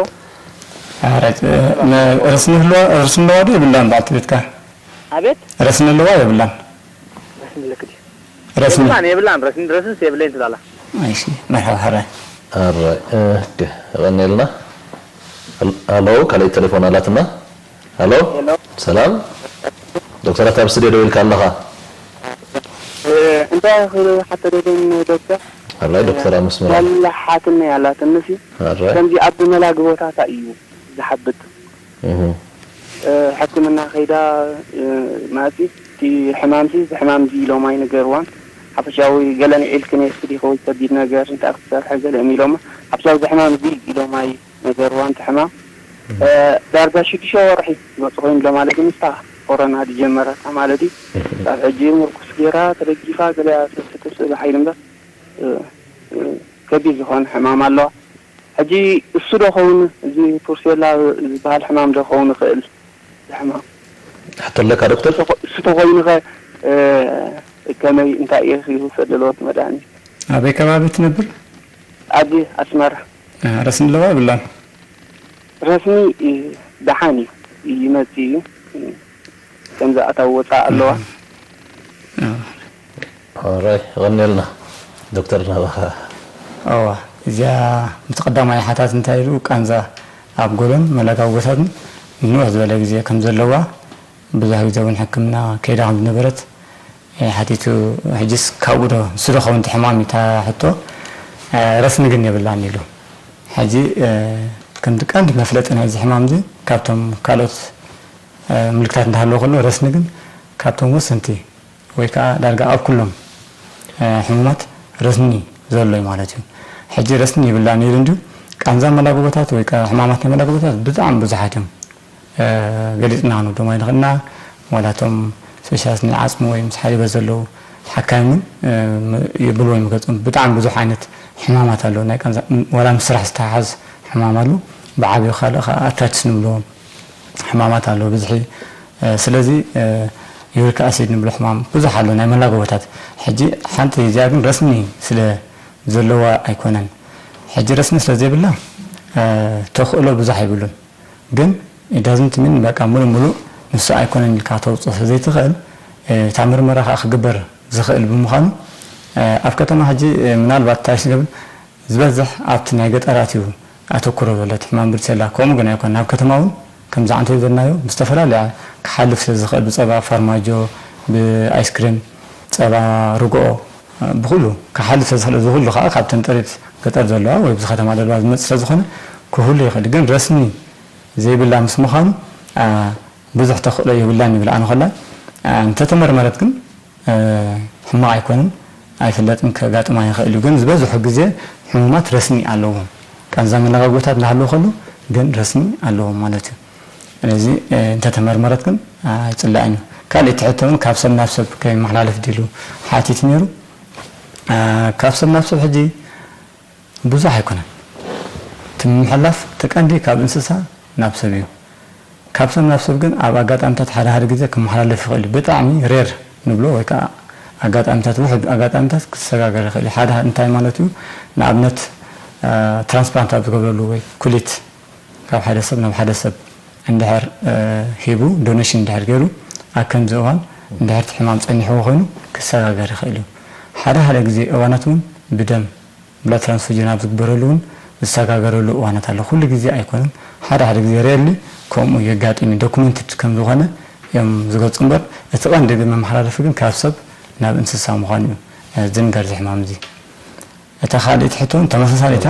ኧረ፣ እ፣ ነ-፣ ረስኒ ህልዋ፣ ረስኒ ኣለዋ ዶ የብላን በዓልቲ ቤትካ? ኣቤት? ረስኒ ኣለዋ የብላን? ረስኒ ኣለክ ድዩ? ረስኒ። የብላን፣ የብላን። ረስኒ፣ ረስንስ የብለይን ትላላ። እሺ፣ መርሓባ፣ ሕራይ። ሕራይ፣ እ፣ ኦኬ፣ የቐንየልና። ሀል-፣ ሃሎ፣ ካልኣይ ቴሌፎን ኣላትና። ሄሎ፣ ሄሎ። ሰላም ዶክተር፣ ኣብ ስቱድዮ ደው ኢልካ ኣለኻ። እ፣ እንታይ ክሓተደልን ዶክተር? ኣላይ ዶክተር፣ ኣብ መስመር ኣሎ። ያለ ሓትነ ያላትንሲ ኣራይ ከምዚ ኣብ መላግቦታታ እዩ ዝሓብጥ። እህ እ፣ ሕክምና ከይዳ፣ እ፣ ማእሲ እቲ ሕማምሲ እዚ ሕማም እዚ ኢሎም ኣይነገርዋን። ሓፈሻዊ ገለ ንዒልክን የስዲ ወይ ከቢድ ነገር እንታይ ክትሰርሐ ገለ እዮም ኢሎማ። ሓፈሻዊ እዚ ሕማም እዚ ኢሎም ኣይነገርዋን። እቲ ሕማም እ፣ ዳርጋ ሽዱሽተ ወርሒ ዝወፅ ኮይኑ ኣሎ ማለት እዩ። ምስታ ኮሮና ዝጀመረታ ማለት እዩ። ካብ ሕጂ ምርኩስ ገይራ ተደጊፋ ገለ ሰብስክስ ባሓይል እምበር እ፣ እ፣ ከቢድ ዝኾነ ሕማም ኣለዋ። ሕጂ እሱ ዶ ኸውን እዚ ፕሩሴላ ዝበሃል ሕማም ዶ ኸውን ይኽእል? እዚ ሕማም ሕቶ ኣለካ ዶክተር? እሱ ተኾ- እሱ ተኾይኑ ኸ እ፣ ከመይ እንታይ እዩ ክውሰድ ዘለዎ እቲ መድሃኒት? ኣበይ ከባቢ ትነብር? ኣብዚ ኣስመራ እ፣ ረስኒ ኣለዋ የብላን? ረስኒ እ፣ ደሓን እዩ ይመጽእ እዩ። ከምዚ ኣታዊ ወፃእ ኣለዋ። እ፣ ኣራይ ይቐንየልና ዶክተር ናባኻ። እዋ እዚኣ ምስ ቀዳማይ ሓታት እንታይ ኢሉ ቃንዛ ኣብ ጎሎን መለጋጎታትን ንንውሕ ዝበለ ግዜ ከም ዘለዋ ብዙሕ ግዜ እውን ሕክምና ከይዳ ከም ዝነበረት እ፣ ሓቲቱ። ሕጂስ ካብኡ ዶ ንሱ ዶ ኸውን እቲ ሕማም እዩ እታ ሕቶ። እ፣ ረስኒ ግን የብላን ኢሉ። ሕጂ እ፣ ከምቲ ቀንዲ መፍለጢ ናይዚ ሕማም እዚ ካብቶም ካልኦት እ፣ ምልክታት እንዳሃለዎ ከሎ ረስኒ ግን ካብቶም ወሰንቲ ወይ ከዓ ዳርጋ ኣብ ኩሎም እ፣ ሕሙማት ረስኒ ዘሎ እዩ ማለት እዩ። ሕጂ ረስኒ ይብላን ኢሉ እንድዩ ቃንዛ መላጎቦታት ወይ ከዓ ሕማማት ናይ መላጎቦታት ብጣዕሚ ብዙሓት እዮም። እ፣ ገሊፅና ክንብሎም ኣይንኽእልና። ዋላ እቶም ስፔሻሊስት ናይ ዓፅሚ ወይ ምስ ሓሊበት ዘለዉ ሓካይም እውን እ፣ ይብልዎ ይምገፁም። ብጣዕሚ ብዙሕ ዓይነት ሕማማት ኣለዉ። ናይ ቃንዛ ዋላ ምስ ስራሕ ዝተሓሓዝ ሕማም ኣሎ። ብዓብዩ ካልእ ከዓ ኣታችስ ንብልዎም ሕማማት ኣለዉ። ብዝሒ እ፣ ስለዚ እ፣ ዩሪክ ኣሲድ ንብሎ ሕማም ብዙሕ ኣሎ ናይ መላጎቦታት። ሕጂ ሓንቲ እዚኣ ግን ረስኒ ስለ ዘለዋ ኣይኮነን። ሕጂ ረስኒ ስለ ዘይብላ እ፣ ተኽእሎ ብዙሕ ኣይብሉን። ግን ዳዝንት ሚን በቃ ሙሉእ ሙሉእ ንሱ ኣይኮነን ኢልካ ተውፅኦ ስለ ዘይትኽእል እ፣ እታ ምርመራ ከዓ ክግበር ዝኽእል ብምዃኑ እ፣ ኣብ ከተማ ሕጂ እ፣ ምናልባት እንታይ ስገብር ዝበዝሕ ኣብቲ ናይ ገጠራት እዩ ኣተኩሮ ዘሎ እቲ ሕማም ብርሴላ። ከምኡ ግን ኣይኮነን። ኣብ ከተማ እውን ከምዚ ዓንተይ ዘናዮ ብዝተፈላለየ ክሓልፍ ስለ ዝኽእል ብፀባ ፋርማጆ፣ ብኣይስክሪም፣ ፀባ ርግኦ፣ ብኩሉ ክሓልፍ ስለ ዝኽእል እዚ ኩሉ ከዓ ካብተን ጥሪት ገጠር ዘለዋ ወይ ብዚ ከተማ ዘለዋ ዝመፅእ ስለ ዝኾነ ክህሉ ይኽእል። ግን ረስኒ ዘይብላ ምስ ምዃኑ አ፣ ብዙሕ ተኽእሎ የብላን ይብል ኣነ ኮላ። አ፣ እንተተመርመረት ግን እ፣ ሕማቕ ኣይኮነን፣ ኣይፍለጥን፣ ከጋጥማ ይኽእል እዩ። ግን ዝበዝሑ ግዜ ሕሙማት ረስኒ ኣለዎም። ቃንዛ መለጋጎታት እናሃለዉ ከሎ ግን ረስኒ ኣለዎም ማለት እዩ። ስለዚ እ፣ እንተተመርመረት ግን ኣይፅላእን እዩ። ካልእ እቲ ሕቶ እውን ካብ ሰብ ናብ ሰብ ከይመሓላለፍ ድሉ ሓቲት ነይሩ። እ፣ ካብ ሰብ ናብ ሰብ ሕጂ ብዙሕ ኣይኮነን። እቲ ምምሕላፍ እቲ ቀንዲ ካብ እንስሳ ናብ ሰብ እዩ። ካብ ሰብ ናብ ሰብ ግን ኣብ ኣጋጣሚታት ሓደ ሓደ ግዜ ክመሓላለፍ ይኽእል እዩ። ብጣዕሚ ሬር ንብሎ ወይ ከዓ ኣጋጣሚታት ውሑድ ኣጋጣሚታት ክሰጋገር ይኽእል እዩ። ሓደ እንታይ ማለት እዩ? ንኣብነት እ፣ ትራንስፕላንት ኣብ ዝገብረሉ ወይ ኩሊት ካብ ሓደ ሰብ ናብ ሓደ ሰብ እንድሕር እ፣ ሂቡ ዶኔሽን እንድሕር ገይሩ ኣብ ከምዚ እዋን እንድሕር እቲ ሕማም ፀኒሕዎ ኮይኑ ክሰጋገር ይኽእል እዩ። ሓደ ሓደ ግዜ እዋናት እውን ብደም ብላድ ትራንስፉዥን ኣብ ዝግበረሉ እውን ዝሰጋገረሉ እዋናት ኣሎ። ኩሉ ግዜ ኣይኮነን፣ ሓደ ሓደ ግዜ ሬርሊ ከምኡ የጋጥም እዩ። ዶኩመንትድ ከም ዝኾነ እዮም ዝገልፁ እምበር እቲ ቀንዲ ግን መመሓላለፊ ግን ካብ ሰብ ናብ እንስሳ ምዃኑ እዩ እ፣ ዝንገር እዚ ሕማም እዚ። እታ ካልእቲ ሕቶ እውን ተመሳሳሊታ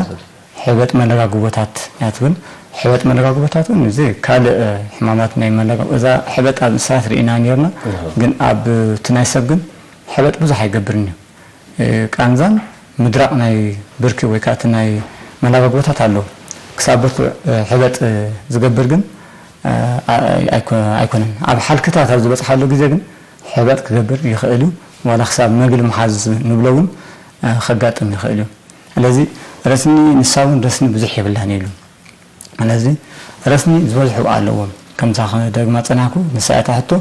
ሕበጥ መለጋግቦታት እያ ትብል። ሕበጥ መለጋግቦታት እውን እዚ ካልእ እ፣ ሕማማት ናይ መለጋ እዛ ሕበጥ ኣብ እንስሳት ርኢና ነርና፣ ግን ኣብ እቲ ናይ ሰብ ግን ሕበጥ ብዙሕ ኣይገብርን እዩ። እ፣ ቃንዛን ምድራቕ ናይ ብርኪ ወይ ከዓ እቲ ናይ መላጋግቦታት ኣሎ። ክሳብ ብርቱዕ እ፣ ሕበጥ እ፣ ዝገብር ግን እ፣ ኣይ- ኣይኮ- ኣይኮነን። ኣብ ሓልክታት ኣብ ዝበፅሓሉ ግዜ ግን ሕበጥ ክገብር ይኽእል እዩ። ዋላ ክሳብ መግሊ ምሓዝ ንብሎ እውን እ፣ ከጋጥም ይኽእል እዩ። ስለዚ ረስኒ ንሳ እውን ረስኒ ብዙሕ የብላን ኢሉ። ስለዚ ረስኒ ዝበዝሑ ኣለዎም። ከምዛ ክደግማ ፀናሕኩ ንሳ እታ ሕቶ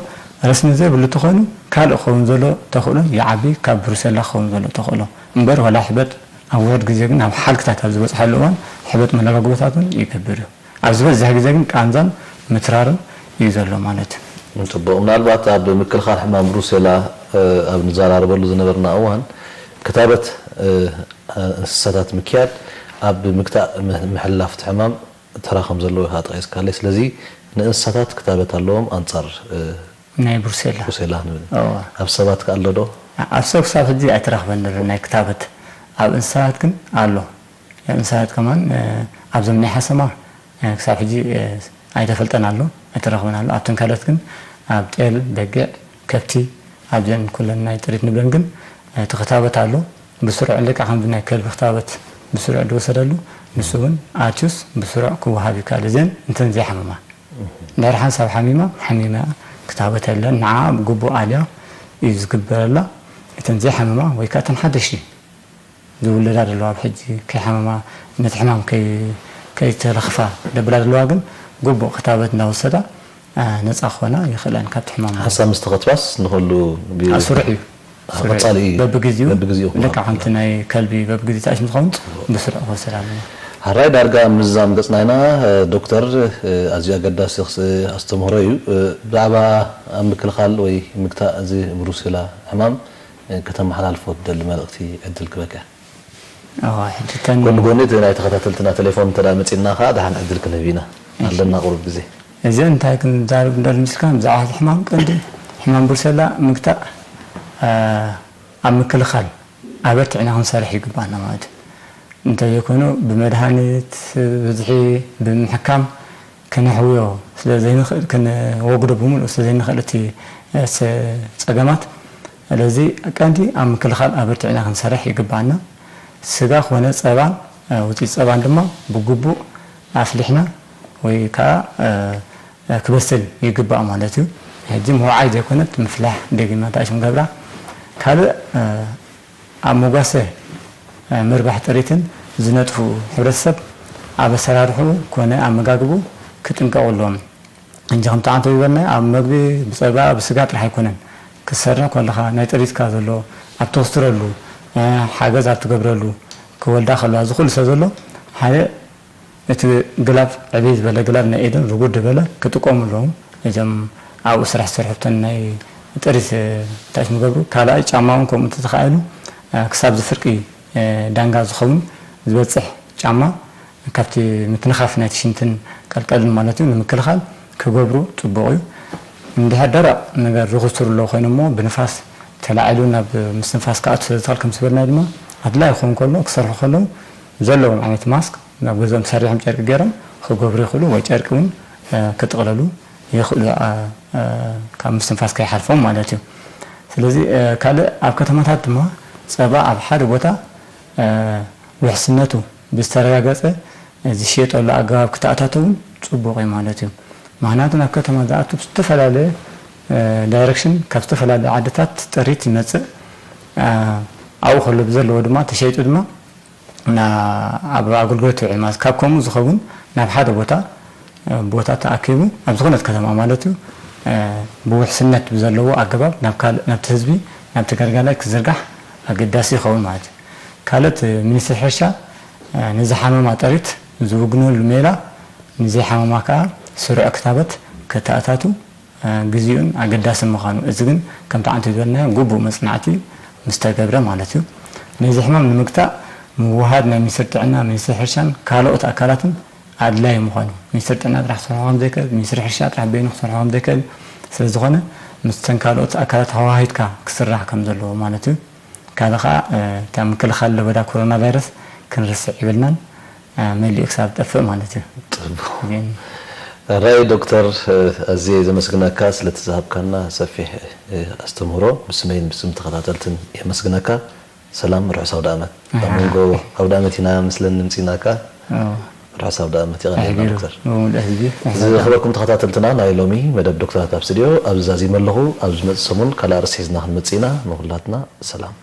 ረስኒ ዘይብሉ ተኾይኑ ካልእ ክኸውን ዘሎ ተኽእሎ ይዓቢ ካብ ብሩሴላ ክኸውን ዘሎ ተኽእሎ እምበር ዋላ ሕበጥ ኣብ ውሑድ ግዜ ግን ኣብ ሓልክታት ኣብ ዝበፅሓሉ እዋን ሕበጥ መለጋግቦታት እውን ይገብር እዩ። ኣብ ዝበዝሕ ግዜ ግን ቃንዛን ምትራርን እዩ ዘሎ ማለት እዩ። ፅቡቕ። ምናልባት ኣብ ምክልኻል ሕማም ብሩሴላ እ፣ ኣብ ንዘራረበሉ ዝነበርና እዋን ክታበት እ፣ እንስሳታት ምክያድ ኣብ ምግታእ ም- ምሕላፍ እቲ ሕማም ተራ ከም ዘለዎ ኢኻ ጠቒስካለይ። ስለዚ ንእንስሳታት ክታበት ኣለዎም ኣንጻር፣ እ፣ ናይ ብሩሴላ። ብሩሴላ ንብል። እወ። ኣብ ሰባት ከ ኣሎ ዶ? ኣብ ሰብ ክሳብ ሕጂ ኣይተረኽበን ዘሎ ናይ ክታበት። ኣብ እንስሳታት ግን ኣሎ። ኣብ እንስሳታት ከማን፣ እ፣ ኣብዞም ናይ ሓሰማ፣ እ፣ ክሳብ ሕጂ፣ እ፣ ኣይተፈልጠን ኣሎ፣ ኣይተረኽበን ኣሎ። ኣብተን ካልኦት ግን ኣብ ጤል፣ በጊዕ፣ ከብቲ፣ ኣብዘን ኩለን ናይ ጥሪት ንብለን ግን፣ እ፣ እቲ ክታበት ኣሎ። ብስሩዕ ልክዕ ከምዚ ናይ ከልቢ ክታበት ብስሩዕ ዝወሰደሉ፣ ንሱ እውን ኣትዩስ ብስሩዕ ክወሃብ ይከኣል። እዘን እንተን ዘይሓመማ። ድሕሪ ሓንሳብ ሓሚማ፣ ሓሚማ እያ፣ ክታበት የለን። ንዓ ብግቡእ ኣልያ እዩ ዝግበረላ። እተን ዘይሓመማ ወይ ከኣ እተን ሓደሽቲ ዝውለዳ ዘለዋ፣ ኣብ ሕጂ ከይሓመማ፣ ነቲ ሕማም ከይ-፣ ከይተለኽፋ ደብላ ዘለዋ ግን፣ ግቡእ ክታበት እናወሰዳ፣ አ፣ ነጻ ክኾና ይኽእለን ካብቲ ሕማም። ሓንሳብ ምስ ተኸትባስ ንኹሉ ብ-፣ ኣ፣ ስሩዕ እዩ። አ፣ ስሩዕ ቀጻሊ እዩ። በብግዜኡ፣ በብግዜኡ ክወሃብ ልክዕ ከምቲ ይኽእል። ናይ ከልቢ በብግዜኡ ተኣሽሙ ዝኸውን ጽቡቕ። ብስሩዕ ክወሰድ ኣለዎ። ሕራይ ዳርጋ ምዝዛም ገጽና ኢና፣ እ፣ ዶክተር፣ እ፣ ኣዝዩ ኣገዳሲ ክስ-፣ ኣስተምህሮ እዩ። እ፣ ብዛዕባ ኣብ ምክልኻል ወይ ምግታእ እዚ ብሩሴላ ሕማም፣ እ፣ ከተመሓላልፎ ትደሊ መልእኽቲ ዕድል ክበካ። እዋ፣ ሕጂ እተን ጎኒ ጎኒ እቲ ናይ ተኸታተልትና ቴሌፎን እንተ ደኣ መጺእና ከኣ ደሓን ዕድል ክንህብ ኢና። እሺ። ኣለና ቁሩብ ግዜ። እዚ እንታይ ክንዛረብ እንደሊ ምስልካ፣ ብዛዕባ ሕማም ቀንዲ፣ ሕማም ብሩሴላ ምግታእ፣ እ፣ ኣብ ምክልኻል ኣበርቲዕና ክንሰርሕ ይግባኣና ማለት እዩ። እንተዘይኮይኑ ብመድሃኒት ብዝሒ ብምሕካም ክነሕውዮ ስለ ዘይንኽእል፣ ክንወግዶ ብምሉእ ስለ ዘይንኽእል እቲ፣ እ፣ ስ-፣ ጸገማት፣ ስለዚ ቀንዲ ኣብ ምክልኻል ኣበርቲዕና ክንሰርሕ ይግባኣና። ስጋ ኮነ ጸባን፣ እ፣ ውጽኢት ጸባን ድማ ብግቡእ ኣፍሊሕና ወይ ከኣ፣ እ፣ እ፣ ክበስል ይግባእ ማለት እዩ። ሕጂ ምውዓይ ዘይኮነት ምፍላሕ ደጊምና እንታይ ሽም ገብራ። ካልእ፣ እ፣ ኣብ መጓሰ፣ እ፣ ምርባሕ ጥሪትን ዝነጥፉ ሕብረተሰብ ኣብ ኣሰራርሕኡ ኮነ ኣመጋግብኡ ክጥንቀቑ ኣለዎም። እንጂ ከምቲ ኣንተ ዝበልናዮ ኣብ መግቢ ብጸባ ብስጋ ጥራሕ ኣይኮነን። ክትሰርሕ ከለኻ ናይ ጥሪትካ ዘሎ ኣብ ትኽስትረሉ፣ እ፣ ሓገዝ ኣብ ትገብረሉ፣ ክወልዳ ከለዋ እዚ ኩሉ ሰብ ዘሎ ሓደ እቲ ግላብ ዕብይ ዝበለ ግላብ ናይ ኢድን ርጉድ ዝበለ ክጥቀሙ ኣለዎም። እዞም ኣብኡ ስራሕ ዝሰርሑ እተን ናይ ጥሪት፣ እ፣ እንታይ ዝገብሩ። ካልኣይ ጫማ እውን ከምኡ እንተተኻኢሉ፣ እ፣ ክሳብ እዚ ፍርቂ፣ እ፣ ዳንጋ ዝኸውን ዝበጽሕ ጫማ ካብቲ ምትንኻፍ ናይቲ ሽንትን ቀልቀልን ማለት እዩ ንምክልኻል ክገብሩ ጽቡቕ እዩ። እንድሕር ደረቕ ነገር ዝኹስሩ ኣለዉ ኮይኖም እሞ ብንፋስ ተላዒሉ ናብ ምስትንፋስ ክኣቱ ስለ ዝኽእል ከም ዝበልናዮ ድማ ኣድላዪ ክኸውን ከሎ ክሰርሑ ከለዉ ዘለዎም ዓይነት ማስክ ናብ ገዝኦም ሰሪሖም ጨርቂ ገይሮም ክገብሩ ይኽእሉ ወይ ጨርቂ እውን፣ እ፣ ክጥቕለሉ ይኽእሉ፣ እ፣ እ፣ ካብ ምስትንፋስ ከይሓልፎም ማለት እዩ። ስለዚ፣ እ፣ ካልእ ኣብ ከተማታት ድማ ጸባ ኣብ ሓደ ቦታ፣ እ፣ ውሕስነቱ ብዝተረጋገጸ ዝሽየጠሉ ኣገባብ ክተኣታተውን ጽቡቕ እዩ ማለት እዩ። ምኽንያቱ ናብ ከተማ ዝኣቱ ብዝተፈላለየ፣ እ፣ ዳይሬክሽን ካብ ዝተፈላለየ ዓድታት ጥሪት ይመጽእ። እ፣ ኣብኡ ከሎ ብዘለዎ ድማ ተሸይጡ ድማ ና-፣ ኣብ ኣገልግሎት ይውዕል ማለት ካብ ከምኡ ዝኸውን ናብ ሓደ ቦታ፣ እ፣ ቦታ ተኣኪቡ ኣብ ዝኾነት ከተማ ማለት እዩ፣ እ፣ ብውሕስነት ብዘለዎ ኣገባብ ናብ ካልእ፣ ናብቲ ህዝቢ፣ ናብቲ ገልጋላይ ክዝርጋሕ ኣገዳሲ ይኸውን ማለት እዩ። ካልእ እቲ ሚኒስትሪ ሕርሻ፣ እ፣ ንዝሓመማ ጥሪት ዝውግነሉ ሜላ፣ ንዘይሓመማ ከኣ ስሩዕ ክታበት ከተኣታቱ፣ እ፣ ግዜኡን ኣገዳስን ምዃኑ፣ እዚ ግን ከምቲ ዓንተ ዝበልናዮ ግቡእ መጽናዕቲ ምስ ተገብረ ማለት እዩ። ነዚ ሕማም ንምግታእ ምውሃድ ናይ ሚኒስትሪ ጥዕና፣ ሚኒስትሪ ሕርሻን ካልኦት ኣካላትን ኣድላዪ ምዃኑ፣ ሚኒስትሪ ጥዕና ጥራሕ ክሰርሖ ከም ዘይክእል፣ ሚኒስትሪ ሕርሻ ጥራሕ በይኑ ክሰርሖ ከም ዘይክእል ስለ ዝኾነ፣ ምስተን ካልኦት ኣካላት ተዋሃሂድካ ክስራሕ ከም ዘለዎ ማለት እዩ። ካልእ ኸኣ፣ እ፣ እታ ምክልኻል ለበዳ ኮሮና ቫይረስ ክንርስዕ ይብልናን፣ እ፣ መሊኡ ክሳብ ዝጠፍእ ማለት እዩ። ጽቡቕ። ግን ራይ ዶክተር፣ እ፣ ኣዝየ ዘመስግነካ ስለቲ ዝሃብካና ሰፊሕ፣ እ፣ ኣስተምህሮ ብስመይን ብስም ተኸታተልትን የመስግነካ። ሰላም፣ ርሑስ ኣውደ ዓመት። ኣብ ኣሃ። መንጎ ኣውደ ዓመት ኢና መስለኒ ምጺናካ። ኦ። ርሑስ ኣውደ ዓመት፣ የቐንየልና ኣሕቢሩ ዶክተር። ብምሉእ ህዝቢ ርሑስ ኣውደ ዓመት። ዝኸበርኩም ተኸታተልትና፣ ናይ ሎሚ መደብ ዶክተራት ኣብ ስቱድዮ ኣብዚ ዛዚመ ኣለኹ። ኣብ ዝመጽእ ሰሙን ካልእ ኣርእስቲ ሒዝና ክንመጽእ ኢና። ንኹላትና ሰላም።